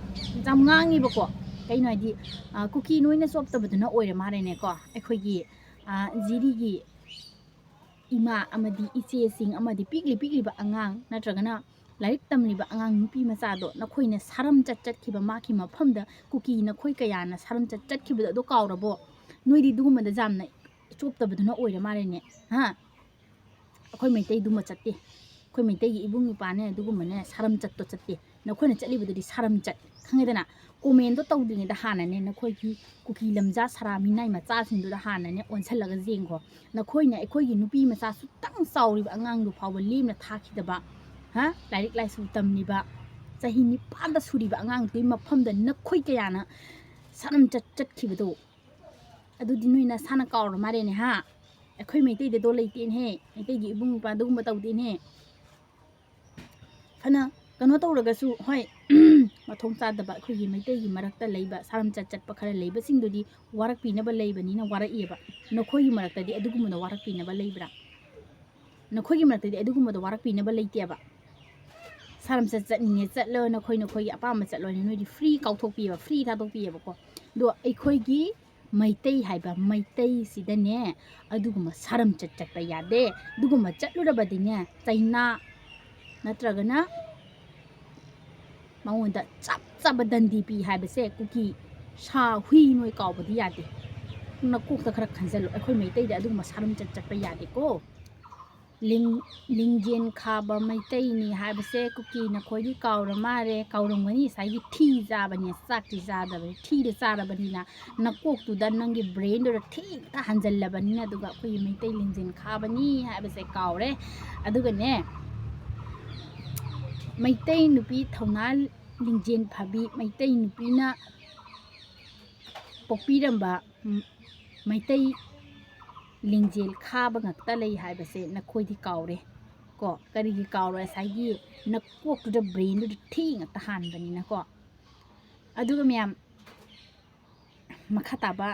ꯌꯥꯝ ꯉꯥꯡꯉꯤꯕꯀꯣ꯫ ꯀꯩꯅꯣ ꯍꯥꯏꯗꯤ, ꯑꯥ, ꯀꯨꯀꯤ ꯅꯣꯏꯅ ꯆꯣꯞꯇꯕꯗꯨꯅ ꯑꯣꯏꯔ ꯃꯥꯜꯂꯦꯅꯦꯀꯣ꯫ ꯑꯩꯈꯣꯏꯒꯤ, ꯑꯥ, ꯖꯤꯔꯤꯒꯤ ꯏꯃꯥ ꯑꯃꯗꯤ ꯏꯆꯦꯁꯤꯡ ꯑꯃꯗꯤ ꯄꯤꯛꯂꯤ ꯄꯤꯛꯂꯤꯕ ꯑꯉꯥꯡ ꯅꯠꯇ꯭ꯔꯒꯅ ꯂꯥꯏꯔꯤꯛ ꯇꯝꯂꯤꯕ ꯑꯉꯥꯡ ꯅꯨꯄꯤ ꯃꯆꯥꯗꯣ ꯅꯈꯣꯏꯅ ꯁꯥꯔꯝ ꯆꯠ ꯆꯠꯈꯤꯕ ꯃꯥꯒꯤ ꯃꯐꯝꯗ ꯀꯨꯀꯤ ꯅꯈꯣꯏ ꯀꯌꯥꯅ ꯁꯥꯔꯝ ꯆꯠ ꯆꯠꯈꯤꯕꯗꯣ ꯑꯗꯣ ꯀꯥꯎꯔꯕꯣ? ꯅꯣꯏꯗꯤ ꯑꯗꯨꯒꯨꯝꯕꯗ ꯌꯥꯝꯅ ꯆꯣꯞꯇꯕꯗꯨꯅ ꯑꯣꯏꯔ ꯃꯥꯜꯂꯦꯅꯦ꯫ ꯍꯥ? ꯑꯩꯈꯣꯏ ꯃꯩꯇꯩꯗꯨꯃ ꯆꯠꯇꯦ꯫ ꯑꯩꯈꯣꯏ ꯃꯩꯇꯩꯒꯤ ꯏꯕꯨꯡ ꯏꯄ꯭ꯋꯥꯅꯦ ꯑꯗꯨꯒꯨꯝꯕꯅꯦ ꯁꯥꯔꯝ ꯆꯠꯇꯣ ꯆꯠꯇꯦ꯫ ꯅꯈꯣꯏꯅ ꯆꯠꯂꯤꯕꯗꯨꯗꯤ ꯁꯥꯔꯝ ꯆꯠ, ꯈꯪꯉꯦꯗꯅ? ꯀꯣꯃꯦꯟꯗꯣ ꯇꯧꯗ꯭ꯔꯤꯉꯩꯗ ꯍꯥꯟꯅꯅꯦ ꯅꯈꯣꯏꯒꯤ ꯀꯨꯀꯤ ꯂꯝꯖꯥ ꯁꯔꯥ ꯃꯤꯅꯥꯏ ꯃꯆꯥꯁꯤꯡꯗꯨꯗ ꯍꯥꯟꯅꯅꯦ ꯑꯣꯟꯁꯤꯜꯂꯒ ꯌꯦꯡꯈꯣ꯫ ꯅꯈꯣꯏꯅ ꯑꯩꯈꯣꯏꯒꯤ ꯅꯨꯄꯤ ꯃꯆꯥ ꯁꯨꯛꯇꯪ ꯆꯥꯎꯔꯤꯕ ꯑꯉꯥꯡꯗꯨ ꯐꯥꯎꯕ ꯂꯦꯝꯅ ꯊꯥꯈꯤꯗꯕ, ꯍꯥ? ꯂꯥꯏꯔꯤꯛ ꯂꯥꯏꯁꯨ ꯇꯝꯂꯤꯕ, ꯆꯍꯤ ꯅꯤꯄꯥꯟꯗ ꯁꯨꯔꯤꯕ ꯑꯉꯥꯡꯗꯨꯒꯤ ꯃꯐꯝꯗ ꯅꯈꯣꯏ ꯀꯌꯥꯅ ꯁꯥꯔꯝ ꯆꯠ ꯆꯠꯈꯤꯕꯗꯣ, ꯑꯗꯨꯗꯤ ꯅꯣꯏ ꯅꯁꯥꯅ ꯀꯥꯎꯔ ꯃꯥꯜꯂꯦꯅꯦ, ꯍꯥ? ꯑꯩꯈꯣꯏ ꯃꯩꯇꯩꯗꯗꯣ ꯂꯩꯇꯦꯅꯦꯍꯦ, ꯃꯩꯇꯩꯒꯤ ꯏꯕꯨꯡ ꯏꯄ꯭ꯋꯥ ꯑꯗꯨꯒꯨꯝꯕ ꯇꯧꯗꯦꯅꯦꯍꯦ꯫ ꯐꯅ ꯀꯩꯅꯣ ꯇꯧꯔꯒꯁꯨ, ꯍꯣꯏ, ꯃꯊꯣꯡ ꯆꯥꯗꯕ ꯑꯩꯈꯣꯏꯒꯤ ꯃꯩꯇꯩꯒꯤ ꯃꯔꯛꯇ ꯂꯩꯕ ꯁꯥꯔꯝ ꯆꯠ ꯆꯠꯄ ꯈꯔ ꯂꯩꯕꯁꯤꯡꯗꯨꯗꯤ ꯋꯥꯔꯛꯄꯤꯅꯕ ꯂꯩꯕꯅꯤꯅ ꯋꯥꯔꯛꯏꯑꯕ꯫ ꯅꯈꯣꯏꯒꯤ ꯃꯔꯛꯇꯗꯤ ꯑꯗꯨꯒꯨꯝꯕꯗꯣ ꯋꯥꯔꯛꯄꯤꯅꯕ ꯂꯩꯕ꯭ꯔꯥ? ꯅꯈꯣꯏꯒꯤ ꯃꯔꯛꯇꯗꯤ ꯑꯗꯨꯒꯨꯝꯕꯗꯣ ꯋꯥꯔꯛꯄꯤꯅꯕ ꯂꯩꯇꯦꯕ꯫ ꯁꯥꯔꯝ ꯆꯠ ꯆꯠꯅꯤꯡꯉꯦ ꯆꯠꯂꯣ, ꯅꯈꯣꯏ ꯅꯈꯣꯏꯒꯤ ꯑꯄꯥꯝꯕ ꯆꯠꯂꯣ ꯍꯥꯏꯅ ꯅꯣꯏꯗꯤ ꯐ꯭ꯔꯤ ꯀꯥꯎꯊꯣꯛꯄꯤꯑꯕ, ꯐ꯭ꯔꯤ ꯊꯥꯗꯣꯛꯄꯤꯑꯕꯀꯣ꯫ ꯑꯗꯣ ꯑꯩꯈꯣꯏꯒꯤ ꯃꯩꯇꯩ ꯍꯥꯏꯕ ꯃꯩꯇꯩꯁꯤꯗꯅꯦ ꯑꯗꯨꯒꯨꯝꯕ ꯁꯥꯔꯝ ꯆꯠ ꯆꯠꯄ ꯌꯥꯗꯦ꯫ ꯑꯗꯨꯒꯨꯝꯕ ꯆꯠꯂꯨꯔꯕꯗꯤꯅꯦ ꯆꯩꯅꯥ ꯅꯠꯇ꯭ꯔꯒꯅ ꯃꯉꯣꯟꯗ ꯆꯞ ꯆꯥꯕ ꯗꯟꯗꯤ ꯄꯤ ꯍꯥꯏꯕꯁꯦ ꯀꯨꯀꯤ ꯁꯥ ꯍꯨꯏ ꯅꯣꯏ ꯀꯥꯎꯕꯗꯤ ꯌꯥꯗꯦ꯫ ꯅꯀꯣꯛꯇ ꯈꯔ ꯈꯟꯖꯜꯂꯨ꯫ ꯑꯩꯈꯣꯏ ꯃꯩꯇꯩꯗ ꯑꯗꯨꯒꯨꯝꯕ ꯁꯥꯔꯝ ꯆꯠ ꯆꯠꯄ ꯌꯥꯗꯦꯀꯣ꯫ ꯂꯤꯡ-, ꯂꯤꯡꯖꯦꯜ ꯈꯥꯕ ꯃꯩꯇꯩꯅꯤ ꯍꯥꯏꯕꯁꯦ ꯀꯨꯀꯤ ꯅꯈꯣꯏꯗꯤ ꯀꯥꯎꯔ ꯃꯥꯜꯂꯦ꯫ ꯀꯥꯎꯔꯝꯒꯅꯤ, ꯉꯁꯥꯏꯒꯤ ꯊꯤ ꯆꯥꯕꯅꯤ, ꯆꯥꯛꯇꯤ ꯆꯥꯗꯕꯅꯤ, ꯊꯤꯗ ꯆꯥꯔꯕꯅꯤꯅ ꯅꯀꯣꯛꯇꯨꯗ ꯅꯪꯒꯤ ꯕ꯭ꯔꯦꯟꯗꯨꯗ ꯊꯤꯅ ꯍꯟꯖꯜꯂꯕꯅꯤꯅ, ꯑꯗꯨꯒ ꯑꯩꯈꯣꯏꯒꯤ ꯃꯩꯇꯩ ꯂꯤꯡꯖꯦꯜ ꯈꯥꯕꯅꯤ ꯍꯥꯏꯕꯁꯦ ꯀꯥꯎꯔꯦ꯫ ꯑꯗꯨꯒꯅꯦ, ꯃꯩꯇꯩ ꯅꯨꯄꯤ ꯊꯧꯅꯥ ꯂꯤꯡꯖꯦꯜ ꯐꯕꯤ, ꯃꯩꯇꯩ ꯅꯨꯄꯤꯅ ꯄꯣꯛꯄꯤꯔꯝꯕ, ꯎꯝ, ꯃꯩꯇꯩ ꯂꯤꯡꯖꯦꯜ ꯈꯥꯕ ꯉꯥꯛꯇ ꯂꯩ ꯍꯥꯏꯕꯁꯦ ꯅꯈꯣꯏꯗꯤ ꯀꯥꯎꯔꯦ ꯀꯣ꯫ ꯀꯔꯤꯒꯤ ꯀꯥꯎꯔꯣꯏ? ꯉꯁꯥꯏꯒꯤ ꯅꯀꯣꯛꯇꯨꯗ, ꯕ꯭ꯔꯦꯟꯗꯨꯗ ꯊꯤ ꯉꯥꯛꯇ ꯍꯥꯟꯕꯅꯤꯅꯀꯣ꯫ ꯑꯗꯨꯒ ꯃꯌꯥꯝ, ꯃꯈꯥ ꯇꯥꯕ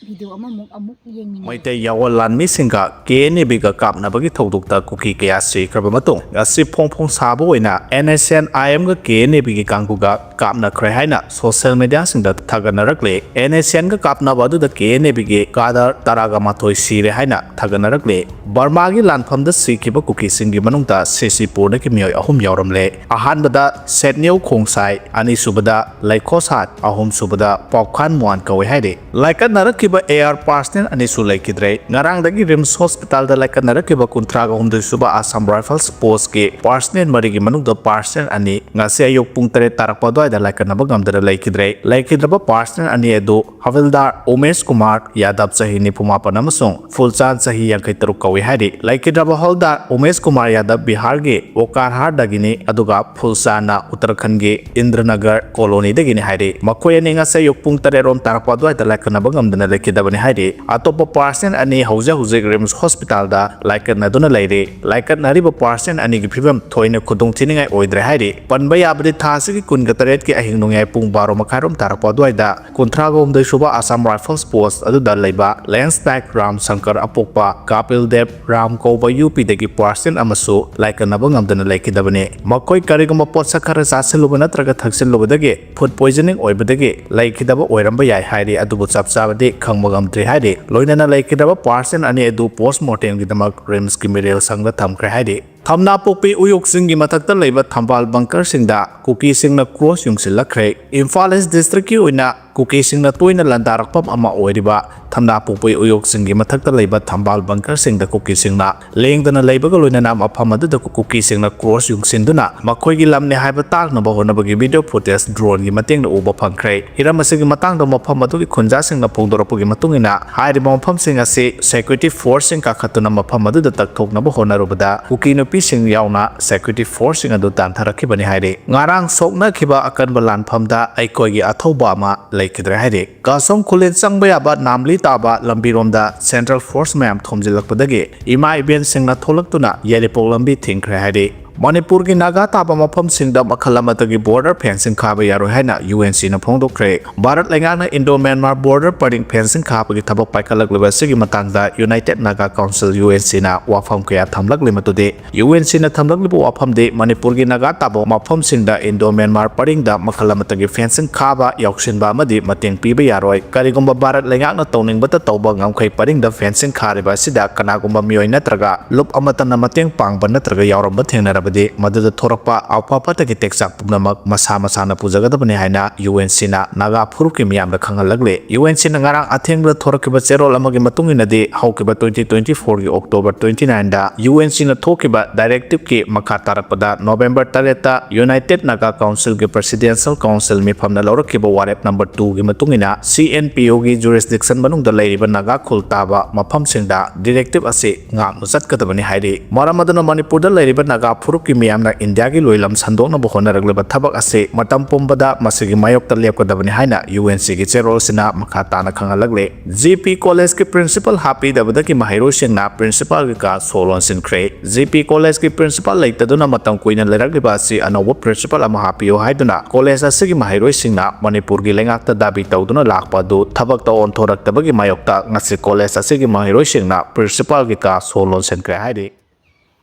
ꯚꯤꯗꯤꯑꯣ ꯑꯃꯃꯨꯛ ꯑꯃꯨꯛ ꯌꯦꯡꯃꯤꯟꯅꯔꯁꯤ꯫ ꯃꯩꯇꯩ ꯌꯥꯑꯣꯟ ꯂꯥꯟꯃꯤꯁꯤꯡꯒ ꯀꯦ ꯑꯦꯟ ꯑꯦ ꯕꯤꯒ ꯀꯥꯞꯅꯕꯒꯤ ꯊꯧꯗꯣꯛꯇ ꯀꯨꯀꯤ ꯀꯌꯥ ꯁꯤꯈ꯭ꯔꯕ ꯃꯇꯨꯡ, ꯉꯁꯤ ꯐꯣꯡ ꯐꯣꯡ ꯁꯥꯕ ꯑꯣꯏꯅ ꯑꯦꯟ ꯑꯦꯁ ꯑꯦꯟ ꯑꯥꯏ ꯑꯦꯝꯒ ꯀꯦ ꯑꯦꯟ ꯑꯦ ꯕꯤꯒꯤ ꯀꯥꯡꯕꯨꯒ ꯀꯥꯞꯅꯈ꯭ꯔꯦ ꯍꯥꯏꯅ ꯁꯣꯁꯤꯌꯦꯜ ꯃꯦꯗꯤꯌꯥꯁꯤꯡꯗ ꯊꯥꯒꯠꯅꯔꯛꯂꯦ꯫ ꯑꯦꯟ ꯑꯦꯁ ꯑꯦꯟꯒ ꯀꯥꯞꯅꯕ ꯑꯗꯨꯗ ꯀꯦ ꯑꯦꯟ ꯑꯦ ꯕꯤꯒꯤ ꯀꯥꯗꯔ ꯇꯔꯥꯒ ꯃꯥꯊꯣꯏ ꯁꯤꯔꯦ ꯍꯥꯏꯅ ꯊꯥꯒꯠꯅꯔꯛꯂꯦ꯫ ꯕꯔꯃꯥꯒꯤ ꯂꯥꯟꯐꯝꯗ ꯁꯤꯈꯤꯕ ꯀꯨꯀꯤꯁꯤꯡꯒꯤ ꯃꯅꯨꯡꯗ ꯁꯤꯁꯤꯄꯨꯔꯗꯒꯤ ꯃꯤꯑꯣꯏ ꯑꯍꯨꯝ ꯌꯥꯎꯔꯝꯂꯦ꯫ ꯑꯍꯥꯟꯕꯗ ꯁꯦꯠꯅ꯭ꯌꯧ ꯈꯣꯡꯁꯥꯏ, ꯑꯅꯤꯁꯨꯕꯗ ꯂꯩꯈꯣꯁꯥꯠ, ꯑꯍꯨꯝꯁꯨꯕꯗ ꯄꯥꯎꯈꯥꯟ ꯃꯨꯋꯥꯟ ꯀꯧꯏ ꯍꯥꯏꯔꯤ꯫ ꯂꯥꯏꯀꯠꯅꯔꯛꯈꯤꯕ ꯑꯦ ꯑꯥꯔ ꯄꯥꯔꯁꯅꯦꯜ ꯑꯅꯤꯁꯨ ꯂꯩꯈꯤꯗ꯭ꯔꯦ꯫ ꯉꯔꯥꯡꯗꯒꯤ ꯔꯤꯝꯁ ꯍꯣꯁꯄꯤꯇꯥꯜꯗ ꯂꯥꯏꯀꯠꯅꯔꯛꯈꯤꯕ ꯀꯨꯟꯊ꯭ꯔꯥꯒ ꯍꯨꯝꯗꯣꯏ ꯁꯨꯕ ꯑꯁꯥꯝ ꯔꯥꯏꯐꯜꯁ ꯐꯣꯔꯁꯀꯤ ꯄꯥꯔꯁꯅꯦꯜ ꯃꯔꯤꯒꯤ ꯃꯅꯨꯡꯗ ꯄꯥꯔꯁꯅꯦꯜ ꯑꯅꯤ ꯉꯁꯤ ꯑꯌꯨꯛ ꯄꯨꯡ ꯇꯔꯦꯠ ꯇꯥꯔꯛꯄ ꯑꯗꯨꯋꯥꯏꯗ ꯂꯥꯏꯀꯠꯅꯕ ꯉꯝꯗꯅ ꯂꯩꯈꯤꯗ꯭ꯔꯦ꯫ ꯂꯩꯈꯤꯗ꯭ꯔꯕ ꯄꯥꯔꯁꯅꯦꯜ ꯑꯅꯤ ꯑꯗꯨ ꯍꯕꯤꯜꯗꯥꯔ ꯎꯃꯦꯁ ꯀꯨꯃꯥꯔ ꯌꯥꯗꯕ, ꯆꯍꯤ ꯅꯤꯐꯨ ꯃꯥꯄꯟ, ꯑꯃꯁꯨꯡ ꯐꯨꯜꯆꯥꯟ, ꯆꯍꯤ ꯌꯥꯡꯈꯩ ꯇꯔꯨꯛ ꯀꯧꯏ ꯍꯥꯏꯔꯤ꯫ ꯂꯩꯈꯤꯗ꯭ꯔꯕ ꯍꯕꯤꯜꯗꯥꯔ ꯎꯃꯦꯁ ꯀꯨꯃꯥꯔ ꯌꯥꯗꯕ ꯕꯤꯍꯥꯔꯒꯤ ꯕꯣꯀꯥꯔꯍꯥꯔꯗꯒꯤꯅꯤ, ꯑꯗꯨꯒ ꯐꯨꯜꯆꯥꯟꯅ ꯎꯠꯇꯔꯈꯟꯒꯤ ꯏꯟꯗ꯭ꯔꯅꯒꯔ ꯀꯣꯂꯣꯅꯤꯗꯒꯤꯅꯤ ꯍꯥꯏꯔꯤ꯫ ꯃꯈꯣꯏ ꯑꯅꯤ ꯉꯁꯤ ꯑꯌꯨꯛ ꯄꯨꯡ ꯇꯔꯦꯠ ꯔꯣꯝ ꯇꯥꯔꯛꯄ ꯑꯗꯨꯋꯥꯏꯗ ꯂꯥꯏꯀꯠꯅꯕ ꯉꯝꯗꯅ ꯂꯩꯈꯤꯗꯕꯅꯤ ꯍꯥꯏꯔꯤ꯫ ꯑꯇꯣꯞꯄ ꯄꯥꯔꯁꯅꯦꯜ ꯑꯅꯤ ꯍꯧꯖꯤꯛ ꯍꯧꯖꯤꯛ ꯔꯤꯝꯁ ꯍꯣꯁꯄꯤꯇꯥꯜꯗ ꯂꯥꯏꯀꯠꯅꯗꯨꯅ ꯂꯩꯔꯤ꯫ ꯂꯥꯏꯀꯠꯅꯔꯤꯕ ꯄꯥꯔꯁꯅꯦꯜ ꯑꯅꯤꯒꯤ ꯐꯤꯕꯝ ꯊꯣꯏꯅ ꯈꯨꯗꯣꯡꯊꯤꯅꯤꯡꯉꯥꯏ ꯑꯣꯏꯗ꯭ꯔꯦ ꯍꯥꯏꯔꯤ꯫ ꯄꯟꯕ ꯌꯥꯕꯗꯤ, ꯊꯥ ꯑꯁꯤꯒꯤ ꯀꯨꯟꯒ ꯇꯔꯦꯠꯀꯤ ꯑꯍꯤꯡ ꯅꯣꯡꯌꯥꯏ ꯄꯨꯡ ꯕꯥꯔꯣ ꯃꯈꯥꯏꯔꯣꯝ ꯇꯥꯔꯛꯄ ꯑꯗꯨꯋꯥꯏꯗ ꯀꯨꯟꯊ꯭ꯔꯥꯒ ꯍꯨꯝꯗꯣꯏ ꯁꯨꯕ ꯑꯁꯥꯝ ꯔꯥꯏꯐꯜꯁ ꯄꯣꯁ ꯑꯗꯨꯗ ꯂꯩꯕ ꯂꯦꯟꯁ ꯅꯥꯏꯛ ꯔꯥꯝ ꯁꯪꯀꯔ ꯑꯄꯣꯛꯄ ꯀꯥꯄꯤꯜ ꯗꯦꯕ ꯔꯥꯝ ꯀꯧꯕ ꯌꯨ ꯄꯤꯗꯒꯤ ꯄꯥꯔꯁꯅꯦꯜ ꯑꯃꯁꯨ ꯂꯥꯏꯀꯠꯅꯕ ꯉꯝꯗꯅ ꯂꯩꯈꯤꯗꯕꯅꯤ꯫ ꯃꯈꯣꯏ ꯀꯔꯤꯒꯨꯝꯕ ꯄꯣꯠꯁꯛ ꯈꯔ ꯆꯥꯁꯤꯜꯂꯨꯕ ꯅꯠꯇ꯭ꯔꯒ ꯊꯛꯆꯤꯜꯂꯨꯕꯗꯒꯤ ꯐꯨꯗ ꯄꯣꯏꯖꯅꯤꯡ ꯑꯣꯏꯕꯗꯒꯤ ꯂꯩꯈꯤꯗꯕ ꯑꯣꯏꯔꯝꯕ ꯌꯥꯏ ꯍꯥꯏꯔꯤ, ꯑꯗꯨꯕꯨ ꯆꯞ ꯆꯥꯕꯗꯤ ꯈꯪꯕ ꯉꯝꯗ꯭ꯔꯤ ꯍꯥꯏꯔꯤ꯫ ꯂꯣꯏꯅꯅ ꯂꯩꯈꯤꯗꯕ ꯄꯥꯔꯁꯅꯦꯜ ꯑꯅꯤ ꯑꯗꯨ ꯄꯣꯁꯃꯣꯔꯇꯦꯝꯒꯤꯗꯃꯛ ꯔꯤꯝꯁꯀꯤ ꯃꯤꯔꯦꯜ ꯁꯪꯗ ꯊꯝꯈ꯭ꯔꯦ ꯍꯥꯏꯔꯤ꯫ ꯊꯝꯅꯥꯄꯣꯛꯄꯤ ꯎꯌꯣꯛꯁꯤꯡꯒꯤ ꯃꯊꯛꯇ ꯂꯩꯕ ꯊꯝꯕꯥꯜ ꯕꯪꯀꯔꯁꯤꯡꯗ ꯀꯨꯀꯤꯁꯤꯡꯅ ꯀ꯭ꯔꯣꯁ ꯌꯨꯡꯁꯤꯜꯂꯛꯈ꯭ꯔꯦ꯫ ꯏꯝꯐꯥꯜ ꯏꯁ ꯗꯤꯁꯇ꯭ꯔꯤꯛꯀꯤ ꯑꯣꯏꯅ ꯀꯨꯀꯤꯁꯤꯡꯅ ꯇꯣꯏꯅ ꯂꯥꯟꯗꯥꯔꯛꯐꯝ ꯑꯃ ꯑꯣꯏꯔꯤꯕ ꯊꯝꯅꯥꯄꯣꯛꯄꯤ ꯎꯌꯣꯛꯁꯤꯡꯒꯤ ꯃꯊꯛꯇ ꯂꯩꯕ ꯊꯝꯕꯥꯜ ꯕꯪꯀꯔꯁꯤꯡꯗ ꯀꯨꯀꯤꯁꯤꯡꯅ ꯂꯦꯡꯗꯅ ꯂꯩꯕꯒ ꯂꯣꯏꯅꯅ ꯃꯐꯝ ꯑꯗꯨꯗ ꯀꯨꯀꯤꯁꯤꯡꯅ ꯀ꯭ꯔꯣꯁ ꯌꯨꯡꯁꯤꯟꯗꯨꯅ ꯃꯈꯣꯏꯒꯤ ꯂꯝꯅꯤ ꯍꯥꯏꯕ ꯇꯥꯛꯅꯕ ꯍꯣꯠꯅꯕꯒꯤ ꯚꯤꯗꯤꯑꯣ ꯐꯨꯇꯦꯖ ꯗ꯭ꯔꯣꯟꯒꯤ ꯃꯇꯦꯡꯅ ꯎꯕ ꯐꯪꯈ꯭ꯔꯦ꯫ ꯍꯤꯔꯝ ꯑꯁꯤꯒꯤ ꯃꯇꯥꯡꯗ ꯃꯐꯝ ꯑꯗꯨꯒꯤ ꯈꯨꯟꯖꯥꯁꯤꯡꯅ ꯐꯣꯡꯗꯣꯔꯛꯄꯒꯤ ꯃꯇꯨꯡ ꯏꯟꯅ, ꯍꯥꯏꯔꯤꯕ ꯃꯐꯝꯁꯤꯡ ꯑꯁꯤ ꯁꯦꯀ꯭ꯌꯨꯔꯤꯇꯤ ꯐꯣꯔꯁꯁꯤꯡ ꯀꯥꯈꯠꯇꯨꯅ ꯃꯐꯝ ꯑꯗꯨꯗ ꯇꯛꯊꯣꯛꯅꯕ ꯍꯣꯠꯅꯔꯨꯕꯗ ꯀꯨꯀꯤ ꯅꯨꯄꯤꯁꯤꯡ ꯌꯥꯎꯅ ꯁꯦꯀ꯭ꯌꯨꯔꯤꯇꯤ ꯐꯣꯔꯁꯁꯤꯡ ꯑꯗꯨ ꯇꯥꯟꯊꯔꯛꯈꯤꯕꯅꯤ ꯍꯥꯏꯔꯤ꯫ ꯉꯔꯥꯡ ꯁꯣꯛꯅꯈꯤꯕ ꯑꯀꯟꯕ ꯂꯥꯟꯐꯝꯗ ꯑꯩꯈꯣꯏꯒꯤ ꯑꯊꯧꯕ ꯑꯃ ꯂꯩꯈꯤꯗ꯭ꯔꯦ ꯍꯥꯏꯔꯤ꯫ ꯀꯥꯁꯣꯡ ꯈꯨꯂꯦꯟ ꯆꯪꯕ ꯌꯥꯕ ꯅꯥꯝꯂꯤ ꯇꯥꯕ ꯂꯝꯕꯤꯔꯣꯝꯗ ꯁꯦꯟꯇ꯭ꯔꯦꯜ ꯐꯣꯔꯁ ꯃꯌꯥꯝ ꯊꯣꯝꯖꯤꯜꯂꯛꯄꯗꯒꯤ ꯏꯃꯥ ꯏꯕꯦꯟꯁꯤꯡꯅ ꯊꯣꯛꯂꯛꯇꯨꯅ ꯌꯥꯏꯔꯤꯄꯣꯛ ꯂꯝꯕꯤ ꯊꯤꯡꯈ꯭ꯔꯦ ꯍꯥꯏꯔꯤ꯫ ꯃꯅꯤꯄꯨꯔꯒꯤ ꯅꯥꯒꯥ ꯇꯥꯕ ꯃꯐꯝꯁꯤꯡꯗ ꯃꯈꯜ ꯑꯃꯠꯇꯒꯤ ꯕꯣꯔꯗꯔ ꯐꯦꯟꯁꯤꯡ ꯈꯥꯕ ꯌꯥꯔꯣꯏ ꯍꯥꯏꯅ ꯌꯨ ꯑꯦꯟ ꯁꯤꯅ ꯐꯣꯡꯗꯣꯛꯈ꯭ꯔꯦ꯫ ꯚꯥꯔꯠ ꯂꯩꯉꯥꯛꯅ ꯏꯟꯗꯣ ꯃ꯭ꯌꯥꯟꯃꯥꯔ ꯕꯣꯔꯗꯔ ꯄꯔꯤꯡ ꯐꯦꯟꯁꯤꯡ ꯈꯥꯕꯒꯤ ꯊꯕꯛ ꯄꯥꯏꯈꯠꯂꯛꯂꯤꯕ ꯑꯁꯤꯒꯤ ꯃꯇꯥꯡꯗ united Naga council, U N ꯁꯤꯅ ꯋꯥꯐꯝ ꯀꯌꯥ ꯊꯝꯂꯛꯂꯤ꯫ ꯃꯗꯨꯗꯤ ꯌꯨ ꯑꯦꯟ ꯁꯤꯅ ꯊꯝꯂꯛꯂꯤꯕ ꯋꯥꯐꯝꯗꯤ ꯃꯅꯤꯄꯨꯔꯒꯤ ꯅꯥꯒꯥ ꯇꯥꯕ ꯃꯐꯝꯁꯤꯡꯗ ꯏꯟꯗꯣ ꯃ꯭ꯌꯥꯟꯃꯥꯔ ꯄꯔꯤꯡꯗ ꯃꯈꯜ ꯑꯃꯠꯇꯒꯤ ꯐꯦꯟꯁꯤꯡ ꯈꯥꯕ, ꯌꯥꯎꯁꯤꯟꯕ ꯑꯃꯗꯤ ꯃꯇꯦꯡ ꯄꯤꯕ ꯌꯥꯔꯣꯏ꯫ ꯀꯔꯤꯒꯨꯝꯕ ꯚꯥꯔꯠ ꯂꯩꯉꯥꯛꯅ ꯇꯧꯅꯤꯡꯕꯇ ꯇꯧꯕ ꯉꯝꯈꯩ ꯄꯔꯤꯡꯗ ꯐꯦꯟꯁꯤꯡ ꯈꯥꯔꯤꯕ ꯑꯁꯤꯗ ꯀꯅꯥꯒꯨꯝꯕ ꯃꯤꯑꯣꯏ ꯅꯠꯇ꯭ꯔꯒ ꯂꯨꯞ ꯑꯃꯠꯇꯅ ꯃꯇꯦꯡ ꯄꯥꯡꯕ ꯅꯠꯇ꯭ꯔꯒ ꯌꯥꯎꯔꯝꯕ ꯊꯦꯡꯅꯔꯕꯗꯤ ꯗꯤ ꯃꯗꯨꯗ ꯊꯣꯔꯛꯄ ꯑꯐ ꯐꯠꯇꯒꯤ ꯇꯦꯛꯆꯥꯛ ꯄꯨꯝꯅꯃꯛ ꯃꯁꯥ ꯃꯁꯥꯅ ꯄꯨꯖꯒꯗꯕꯅꯤ ꯍꯥꯏꯅ ꯌꯨ ꯑꯦꯟ ꯁꯤꯅ ꯅꯥꯒꯥ ꯐꯨꯔꯨꯞꯀꯤ ꯃꯤꯌꯥꯝꯗ ꯈꯪꯍꯜꯂꯛꯂꯤ꯫ ꯌꯨ ꯑꯦꯟ ꯁꯤꯅ ꯉꯔꯥꯡ ꯑꯊꯦꯡꯕꯗ ꯊꯣꯔꯛꯈꯤꯕ ꯆꯦꯔꯣꯜ ꯑꯃꯒꯤ ꯃꯇꯨꯡ ꯏꯟꯅꯗꯤ ꯍꯧꯈꯤꯕ twenty twenty-four ꯒꯤ October twenty-nine ꯗ ꯌꯨ ꯑꯦꯟ ꯁꯤꯅ ꯊꯣꯛꯈꯤꯕ directive ꯀꯤ ꯃꯈꯥ ꯇꯥꯔꯛꯄꯗ November ꯇꯔꯦꯠꯇ United Naga Council ꯒꯤ Presidential Council ꯃꯤꯐꯝꯅ ꯂꯧꯔꯛꯈꯤꯕ ꯋꯥꯔꯦꯞ number two ꯒꯤ ꯃꯇꯨꯡ ꯏꯟꯅ C N P O ꯒꯤ jurisdiction ꯃꯅꯨꯡꯗ ꯂꯩꯔꯤꯕ ꯅꯥꯒꯥ ꯈꯨꯜ ꯇꯥꯕ ꯃꯐꯝꯁꯤꯡꯗ directive ꯑꯁꯤ ꯉꯥꯛꯅ ꯆꯠꯀꯗꯕꯅꯤ ꯍꯥꯏꯔꯤ꯫ ꯃꯔꯝ ꯑꯗꯨꯅ ꯃꯅꯤꯄꯨꯔꯗ ꯂꯩꯔꯤꯕ ꯅꯥꯒꯥ ꯐꯨꯔꯨꯞꯀꯤ ꯃꯤꯌꯥꯝꯅ ꯏꯟꯗꯤꯌꯥꯒꯤ ꯂꯣꯏꯂꯝ ꯁꯟꯗꯣꯛꯅꯕ ꯍꯣꯠꯅꯔꯛꯂꯤꯕ ꯊꯕꯛ ꯑꯁꯤ ꯃꯇꯝ ꯄꯨꯝꯕꯗ ꯃꯁꯤꯒꯤ ꯃꯥꯌꯣꯛꯇ ꯂꯦꯞꯀꯗꯕꯅꯤ ꯍꯥꯏꯅ ꯌꯨ ꯑꯦꯟ ꯁꯤꯒꯤ ꯆꯦꯔꯣꯜꯁꯤꯅ ꯃꯈꯥ ꯇꯥꯅ ꯈꯪꯍꯜꯂꯛꯂꯤ꯫ ꯖꯤ ꯄꯤ ꯀꯣꯂꯦꯖꯀꯤ ꯄ꯭ꯔꯤꯟꯁꯤꯄꯥꯜ ꯍꯥꯞꯄꯤꯗꯕꯗꯒꯤ ꯃꯍꯩꯔꯣꯏꯁꯤꯡꯅ ꯄ꯭ꯔꯤꯟꯁꯤꯄꯥꯜꯒꯤ ꯀꯥ ꯁꯣ ꯂꯣꯟꯁꯤꯟꯈ꯭ꯔꯦ꯫ ꯖꯤ ꯄꯤ ꯀꯣꯂꯦꯖꯀꯤ ꯄ꯭ꯔꯤꯟꯁꯤꯄꯥꯜ ꯂꯩꯇꯗꯨꯅ ꯃꯇꯝ ꯀꯨꯏꯅ ꯂꯩꯔꯛꯂꯤꯕ ꯑꯁꯤ ꯑꯅꯧꯕ ꯄ꯭ꯔꯤꯟꯁꯤꯄꯥꯜ ꯑꯃ ꯍꯥꯞꯄꯤꯌꯨ ꯍꯥꯏꯗꯨꯅ ꯀꯣꯂꯦꯖ ꯑꯁꯤꯒꯤ ꯃꯍꯩꯔꯣꯏꯁꯤꯡꯅ ꯃꯅꯤꯄꯨꯔꯒꯤ ꯂꯩꯉꯥꯛꯇ ꯗꯥꯕꯤ ꯇꯧꯗꯨꯅ ꯂꯥꯛꯄ ꯑꯗꯨ ꯊꯕꯛꯇ ꯑꯣꯟꯊꯣꯔꯛꯇꯕꯒꯤ ꯃꯥꯌꯣꯛꯇ ꯉꯁꯤ ꯀꯣꯂꯦꯖ ꯑꯁꯤꯒꯤ ꯃꯍꯩꯔꯣꯏꯁꯤꯡꯅ ꯄ꯭ꯔꯤꯟꯁꯤꯄꯥꯜꯒꯤ ꯀꯥ ꯁꯣ ꯂꯣꯟꯁꯤꯟꯈ꯭ꯔꯦ ꯍꯥꯏꯔꯤ꯫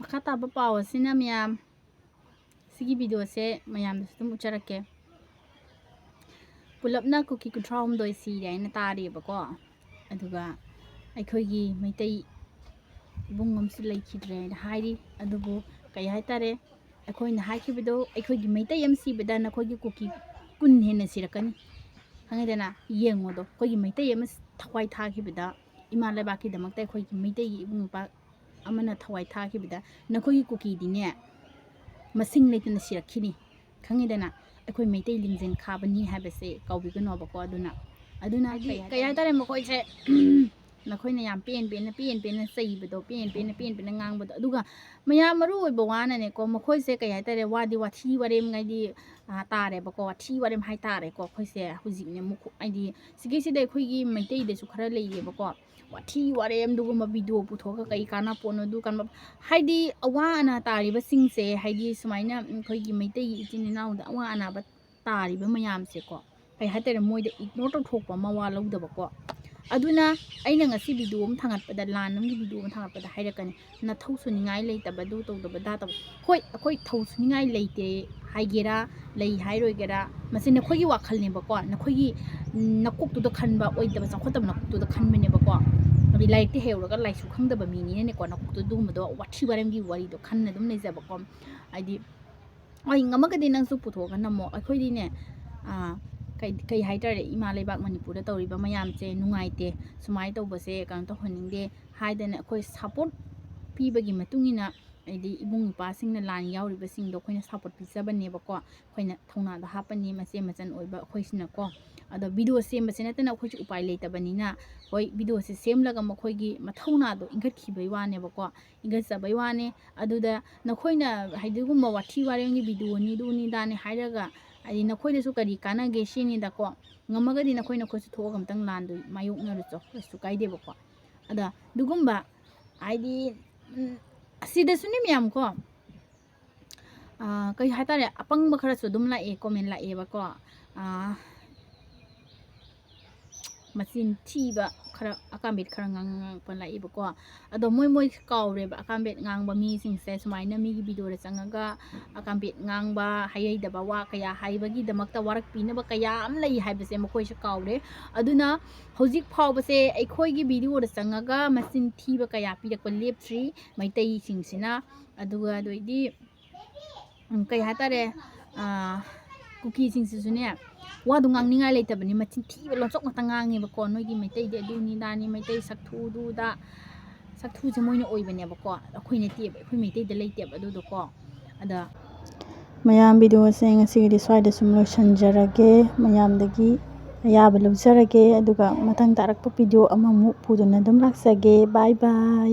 ꯃꯈꯥ ꯇꯥꯕ ꯄꯥꯎ ꯑꯁꯤꯅ ꯃꯌꯥꯝ, ꯁꯤꯒꯤ ꯚꯤꯗꯤꯑꯣꯁꯦ ꯃꯌꯥꯝꯗꯁꯨ ꯑꯗꯨꯝ ꯎꯠꯆꯔꯛꯀꯦ꯫ ꯄꯨꯂꯞꯅ ꯀꯨꯀꯤ ꯀꯨꯟꯊ꯭ꯔꯥ ꯍꯨꯝꯗꯣꯏ ꯁꯤꯔꯦ ꯍꯥꯏꯅ ꯇꯥꯔꯤꯕꯀꯣ꯫ ꯑꯗꯨꯒ ꯑꯩꯈꯣꯏꯒꯤ ꯃꯩꯇꯩ ꯏꯕꯨꯡ ꯑꯃꯁꯨ ꯂꯩꯈꯤꯗ꯭ꯔꯦꯅ ꯍꯥꯏꯔꯤ꯫ ꯑꯗꯨꯕꯨ ꯀꯩ ꯍꯥꯏꯇꯥꯔꯦ, ꯑꯩꯈꯣꯏꯅ ꯍꯥꯏꯈꯤꯕꯗꯣ, ꯑꯩꯈꯣꯏꯒꯤ ꯃꯩꯇꯩ ꯑꯃ ꯁꯤꯕꯗ ꯅꯈꯣꯏꯒꯤ ꯀꯨꯀꯤ ꯀꯨꯟ ꯍꯦꯟꯅ ꯁꯤꯔꯛꯀꯅꯤ꯫ ꯈꯪꯉꯦꯗꯅ? ꯌꯦꯡꯉꯣꯗꯣ, ꯑꯩꯈꯣꯏꯒꯤ ꯃꯩꯇꯩ ꯑꯃ ꯊꯋꯥꯏ ꯊꯥꯈꯤꯕꯗ, ꯏꯃꯥ ꯂꯩꯕꯥꯛꯀꯤꯗꯃꯛꯇ ꯑꯩꯈꯣꯏꯒꯤ ꯃꯩꯇꯩꯒꯤ ꯏꯕꯨꯡ ꯏꯄ꯭ꯋꯥ ꯑꯃꯅ ꯊꯋꯥꯏ ꯊꯥꯈꯤꯕꯗ ꯅꯈꯣꯏꯒꯤ ꯀꯨꯀꯤꯗꯤꯅꯦ ꯃꯁꯤꯡ ꯂꯩꯇꯅ ꯁꯤꯔꯛꯈꯤꯅꯤ꯫ ꯈꯪꯉꯤꯗꯅ? ꯑꯩꯈꯣꯏ ꯃꯩꯇꯩ ꯂꯤꯡꯖꯦꯜ ꯈꯥꯕꯅꯤ ꯍꯥꯏꯕꯁꯦ ꯀꯥꯎꯕꯤꯒꯅꯣꯕꯀꯣ꯫ ꯑꯗꯨꯅ, ꯑꯗꯨꯅ ꯍꯥꯏꯗꯤ ꯀꯩ ꯀꯩ ꯍꯥꯏꯇꯥꯔꯦ? ꯍꯥꯏꯇꯥꯔꯦ, ꯃꯈꯣꯏꯁꯦ ꯅꯈꯣꯏꯅ ꯌꯥꯝ ꯄꯦꯟ ꯄꯦꯟꯅ, ꯄꯦꯟ ꯄꯦꯟꯅ ꯆꯩꯕꯗꯣ, ꯄꯦꯟ ꯄꯦꯟꯅ, ꯄꯦꯟ ꯄꯦꯟꯅ ꯉꯥꯡꯕꯗꯣ, ꯑꯗꯨꯒ ꯃꯌꯥꯝ ꯃꯔꯨ ꯑꯣꯏꯕ ꯋꯥꯅꯅꯦꯀꯣ, ꯃꯈꯣꯏꯁꯦ ꯀꯩ ꯍꯥꯏꯇꯥꯔꯦ, ꯋꯥꯗꯤ ꯋꯥꯊꯤ ꯋꯥꯔꯦꯝ ꯍꯥꯏꯗꯤ, ꯑ, ꯇꯥꯔꯦꯕꯀꯣ, ꯋꯥꯊꯤ ꯋꯥꯔꯦꯝ ꯍꯥꯏꯇꯥꯔꯦꯀꯣ꯫ ꯑꯩꯈꯣꯏꯁꯦ ꯍꯧꯖꯤꯛꯅꯦ, ꯃꯈꯣ-, ꯍꯥꯏꯗꯤ ꯁꯤꯒꯤꯁꯤꯗ ꯑꯩꯈꯣꯏꯒꯤ ꯃꯩꯇꯩꯗꯁꯨ ꯈꯔ ꯂꯩꯌꯦꯕꯀꯣ, ꯋꯥꯊꯤ ꯋꯥꯔꯦꯝ ꯑꯗꯨꯒꯨꯝꯕ ꯚꯤꯗꯤꯑꯣ ꯄꯨꯊꯣꯛꯑꯒ ꯀꯩ ꯀꯥꯟꯅꯄꯣꯠꯅꯣ, ꯑꯗꯨ ꯀꯥꯟꯅ-, ꯍꯥꯏꯗꯤ ꯑꯋꯥ ꯑꯅꯥ ꯇꯥꯔꯤꯕꯁꯤꯡꯁꯦ, ꯍꯥꯏꯗꯤ ꯁꯨꯃꯥꯏꯅ ꯑꯩꯈꯣꯏꯒꯤ ꯃꯩꯇꯩꯒꯤ ꯏꯆꯤꯟ ꯏꯅꯥꯎꯗ ꯑꯋꯥ ꯑꯅꯥꯕ ꯇꯥꯔꯤꯕ ꯃꯌꯥꯝꯁꯦꯀꯣ, ꯀꯩ ꯍꯥꯏꯇꯥꯔꯦ, ꯃꯣꯏꯗ ꯏꯒꯅꯣꯔ ꯇꯧꯊꯣꯛꯄ, ꯃꯋꯥ ꯂꯧꯗꯕꯀꯣ꯫ ꯑꯗꯨꯅ ꯑꯩꯅ ꯉꯁꯤ ꯚꯤꯗꯤꯑꯣ ꯑꯃ ꯊꯥꯡꯒꯠꯄꯗ, ꯂꯥꯟ ꯑꯃꯒꯤ ꯚꯤꯗꯤꯑꯣ ꯑꯃ ꯊꯥꯡꯒꯠꯄꯗ ꯍꯥꯏꯔꯛꯀꯅꯤ, "ꯅꯊꯧ ꯁꯨꯅꯤꯡꯉꯥꯏ ꯂꯩꯇꯕ, ꯑꯗꯨ ꯇꯧꯗꯕ, ꯗꯥ ꯇꯧꯕ"꯫ ꯍꯣꯏ, ꯑꯩꯈꯣꯏ ꯊꯧ ꯁꯨꯅꯤꯡꯉꯥꯏ ꯂꯩꯇꯦ ꯍꯥꯏꯒꯦꯔꯥ, ꯂꯩ ꯍꯥꯏꯔꯣꯏꯒꯦꯔꯥ, ꯃꯁꯤ ꯅꯈꯣꯏꯒꯤ ꯋꯥꯈꯜꯅꯦꯕꯀꯣ, ꯅꯈꯣꯏꯒꯤ ꯅꯀꯣꯛꯇꯨꯗ ꯈꯟꯕ, ꯑꯣꯏꯗꯕ ꯆꯥꯎꯈꯠꯇꯕ ꯅꯀꯣꯛꯇꯨꯗ ꯈꯟꯕꯅꯦꯕꯀꯣ꯫ ꯂꯥꯏꯔꯤꯛꯇꯤ ꯍꯩꯍꯧꯔꯒ ꯂꯥꯏꯁꯨ ꯈꯪꯗꯕ ꯃꯤꯅꯤꯅꯅꯦꯀꯣ, ꯅꯀꯣꯛꯇꯣ ꯑꯗꯨꯒꯨꯝꯕꯗꯣ, ꯋꯥꯊꯤ ꯋꯥꯔꯦꯝꯒꯤ ꯋꯥꯔꯤꯗꯣ ꯈꯟꯅ ꯑꯗꯨꯝ ꯂꯩꯖꯕꯀꯣ꯫ ꯍꯥꯏꯗꯤ, ꯍꯣꯏ, ꯉꯝꯃꯒꯗꯤ ꯅꯪꯁꯨ ꯄꯨꯊꯣꯛꯑꯒ ꯅꯝꯃꯣ꯫ ꯑꯩꯈꯣꯏꯗꯤꯅꯦ, ꯑꯥ, ꯀꯩ, ꯀꯩ ꯍꯥꯏꯇꯥꯔꯦ, ꯏꯃꯥ ꯂꯩꯕꯥꯛ ꯃꯅꯤꯄꯨꯔꯗ ꯇꯧꯔꯤꯕ ꯃꯌꯥꯝꯁꯦ ꯅꯨꯡꯉꯥꯏꯇꯦ, ꯁꯨꯃꯥꯏꯅ ꯇꯧꯕꯁꯦ ꯀꯩꯅꯣ ꯇꯧꯍꯟꯅꯤꯡꯗꯦ ꯍꯥꯏꯗꯅ ꯑꯩꯈꯣꯏ ꯁꯞꯄꯣꯔꯠ ꯄꯤꯕꯒꯤ ꯃꯇꯨꯡ ꯏꯟꯅ, ꯍꯥꯏꯗꯤ ꯏꯕꯨꯡ ꯏꯄ꯭ꯋꯥꯁꯤꯡꯅ ꯂꯥꯟ ꯌꯥꯎꯔꯤꯕꯁꯤꯡꯗꯣ ꯑꯩꯈꯣꯏꯅ ꯁꯞꯄꯣꯔꯠ ꯄꯤꯖꯕꯅꯦꯕꯀꯣ꯫ ꯑꯩꯈꯣꯏꯅ ꯊꯧꯅꯥꯗ ꯍꯥꯞꯄꯅꯤ, ꯃꯆꯦ ꯃꯆꯟ ꯑꯣꯏꯕ ꯑꯩꯈꯣꯏꯁꯤꯅꯀꯣ꯫ ꯑꯗꯣ ꯚꯤꯗꯤꯑꯣ ꯁꯦꯝꯕꯁꯦ ꯅꯠꯇꯅ ꯑꯩꯈꯣꯏꯁꯨ ꯎꯄꯥꯏ ꯂꯩꯇꯕꯅꯤꯅ, ꯍꯣꯏ, ꯚꯤꯗꯤꯑꯣꯁꯦ ꯁꯦꯝꯂꯒ ꯃꯈꯣꯏꯒꯤ ꯃꯊꯧꯅꯥꯗꯣ ꯏꯟꯈꯠꯈꯤꯕꯩ ꯋꯥꯅꯦꯕꯀꯣ, ꯏꯟꯈꯠꯆꯕꯩ ꯋꯥꯅꯦ꯫ ꯑꯗꯨꯗ ꯅꯈꯣꯏꯅ ꯍꯥꯏꯗꯤꯒꯨꯝꯕ ꯋꯥꯊꯤ ꯋꯥꯔꯦꯝꯒꯤ ꯚꯤꯗꯤꯑꯣꯅꯤ, ꯑꯗꯨꯅꯤ, ꯗꯥꯅꯤ ꯍꯥꯏꯔꯒ, ꯍꯥꯏꯗꯤ ꯅꯈꯣꯏꯗꯁꯨ ꯀꯔꯤ ꯀꯥꯟꯅꯒꯦ ꯁꯤꯅꯤꯗꯀꯣ꯫ ꯉꯝꯃꯒꯗꯤ ꯅꯈꯣꯏ ꯅꯈꯣꯏꯁꯨ ꯊꯣꯛꯑꯒ ꯑꯝꯇꯪ ꯂꯥꯟꯗꯣ ꯃꯥꯌꯣꯛꯅꯔꯨꯆꯣ, ꯀꯩꯁꯨ ꯀꯥꯏꯗꯦꯕꯀꯣ꯫ ꯑꯗ ꯑꯗꯨꯒꯨꯝꯕ, ꯍꯥꯏꯗꯤ, ꯎꯝ, ꯑꯁꯤꯗꯁꯨꯅꯦ ꯃꯌꯥꯝ ꯀꯣ, ꯑꯥ, ꯀꯩ ꯍꯥꯏꯇꯥꯔꯦ, ꯑꯄꯪꯕ ꯈꯔꯁꯨ ꯑꯗꯨꯝ ꯂꯥꯛꯑꯦ, ꯀꯣꯃꯦꯟ ꯂꯥꯛꯑꯦꯕꯀꯣ꯫ ꯑꯥ, ꯃꯆꯤꯟ ꯊꯤꯕ ꯈꯔ, ꯑꯀꯥꯝꯕꯦꯠ ꯈꯔ ꯉꯥꯡꯉꯛꯄ ꯂꯥꯛꯑꯦꯕꯀꯣ꯫ ꯑꯗꯣ ꯃꯣꯏ, ꯃꯣꯏ ꯀꯥꯎꯔꯦꯕ, ꯑꯀꯥꯝꯕꯦꯠ ꯉꯥꯡꯕ ꯃꯤꯁꯤꯡꯁꯦ ꯁꯨꯃꯥꯏꯅ ꯃꯤꯒꯤ ꯚꯤꯗꯤꯑꯣꯗ ꯆꯪꯉꯒ ꯑꯀꯥꯝꯕꯦꯠ ꯉꯥꯡꯕ, ꯍꯩꯍꯩꯗꯕ ꯋꯥ ꯀꯌꯥ ꯍꯥꯏꯕꯒꯤꯗꯃꯛꯇ ꯋꯥꯔꯛꯄꯤꯅꯕ ꯀꯌꯥ ꯑꯃ ꯂꯩ ꯍꯥꯏꯕꯁꯦ ꯃꯈꯣꯏꯁꯨ ꯀꯥꯎꯔꯦ꯫ ꯑꯗꯨꯅ ꯍꯧꯖꯤꯛ ꯐꯥꯎꯕꯁꯦ ꯑꯩꯈꯣꯏꯒꯤ ꯚꯤꯗꯤꯑꯣꯗ ꯆꯪꯉꯒ ꯃꯆꯤꯟ ꯊꯤꯕ ꯀꯌꯥ ꯄꯤꯔꯛꯄ ꯂꯦꯞꯇ꯭ꯔꯤ ꯃꯩꯇꯩꯁꯤꯡꯁꯤꯅ꯫ ꯑꯗꯨꯒ ꯑꯗꯩꯗꯤ, ꯎꯝ, ꯀꯩ ꯍꯥꯏꯇꯥꯔꯦ, ꯑꯥ, ꯀꯨꯀꯤꯁꯤꯡꯁꯤꯁꯨꯅꯦ, ꯋꯥꯗꯣ ꯉꯥꯡꯅꯤꯡꯉꯥꯏ ꯂꯩꯇꯕꯅꯤ, ꯃꯆꯤꯟ ꯊꯤꯕ ꯂꯣꯟꯆꯣꯛ ꯉꯥꯛꯇ ꯉꯥꯡꯉꯦꯕꯀꯣ꯫ ꯅꯣꯏꯒꯤ ꯃꯩꯇꯩꯗꯤ ꯑꯗꯨꯅꯤ, ꯗꯥꯅꯤ, ꯃꯩꯇꯩ ꯁꯛꯊꯨꯗꯨꯗ, ꯁꯛꯊꯨꯁꯦ ꯃꯣꯏꯅ ꯑꯣꯏꯕꯅꯦꯕꯀꯣ, ꯑꯩꯈꯣꯏ ꯅꯠꯇꯦꯕ, ꯑꯩꯈꯣꯏ ꯃꯩꯇꯩꯗ ꯂꯩꯇꯦꯕ ꯑꯗꯨꯗꯣꯀꯣ꯫ ꯑꯗ ꯃꯌꯥꯝ, ꯚꯤꯗꯤꯑꯣꯁꯦ ꯉꯁꯤꯒꯤꯗꯤ ꯁ꯭ꯋꯥꯏꯗ ꯁꯨꯝ ꯂꯣꯏꯁꯤꯟꯖꯔꯒꯦ꯫ ꯃꯌꯥꯝꯗꯒꯤ ꯑꯌꯥꯕ ꯂꯧꯖꯔꯒꯦ, ꯑꯗꯨꯒ ꯃꯊꯪ ꯇꯥꯔꯛꯄ ꯚꯤꯗꯤꯑꯣ ꯑꯃꯃꯨꯛ ꯄꯨꯗꯨꯅ ꯑꯗꯨꯝ ꯂꯥꯛꯆꯒꯦ꯫ ꯕꯥꯏ ꯕꯥꯏ꯫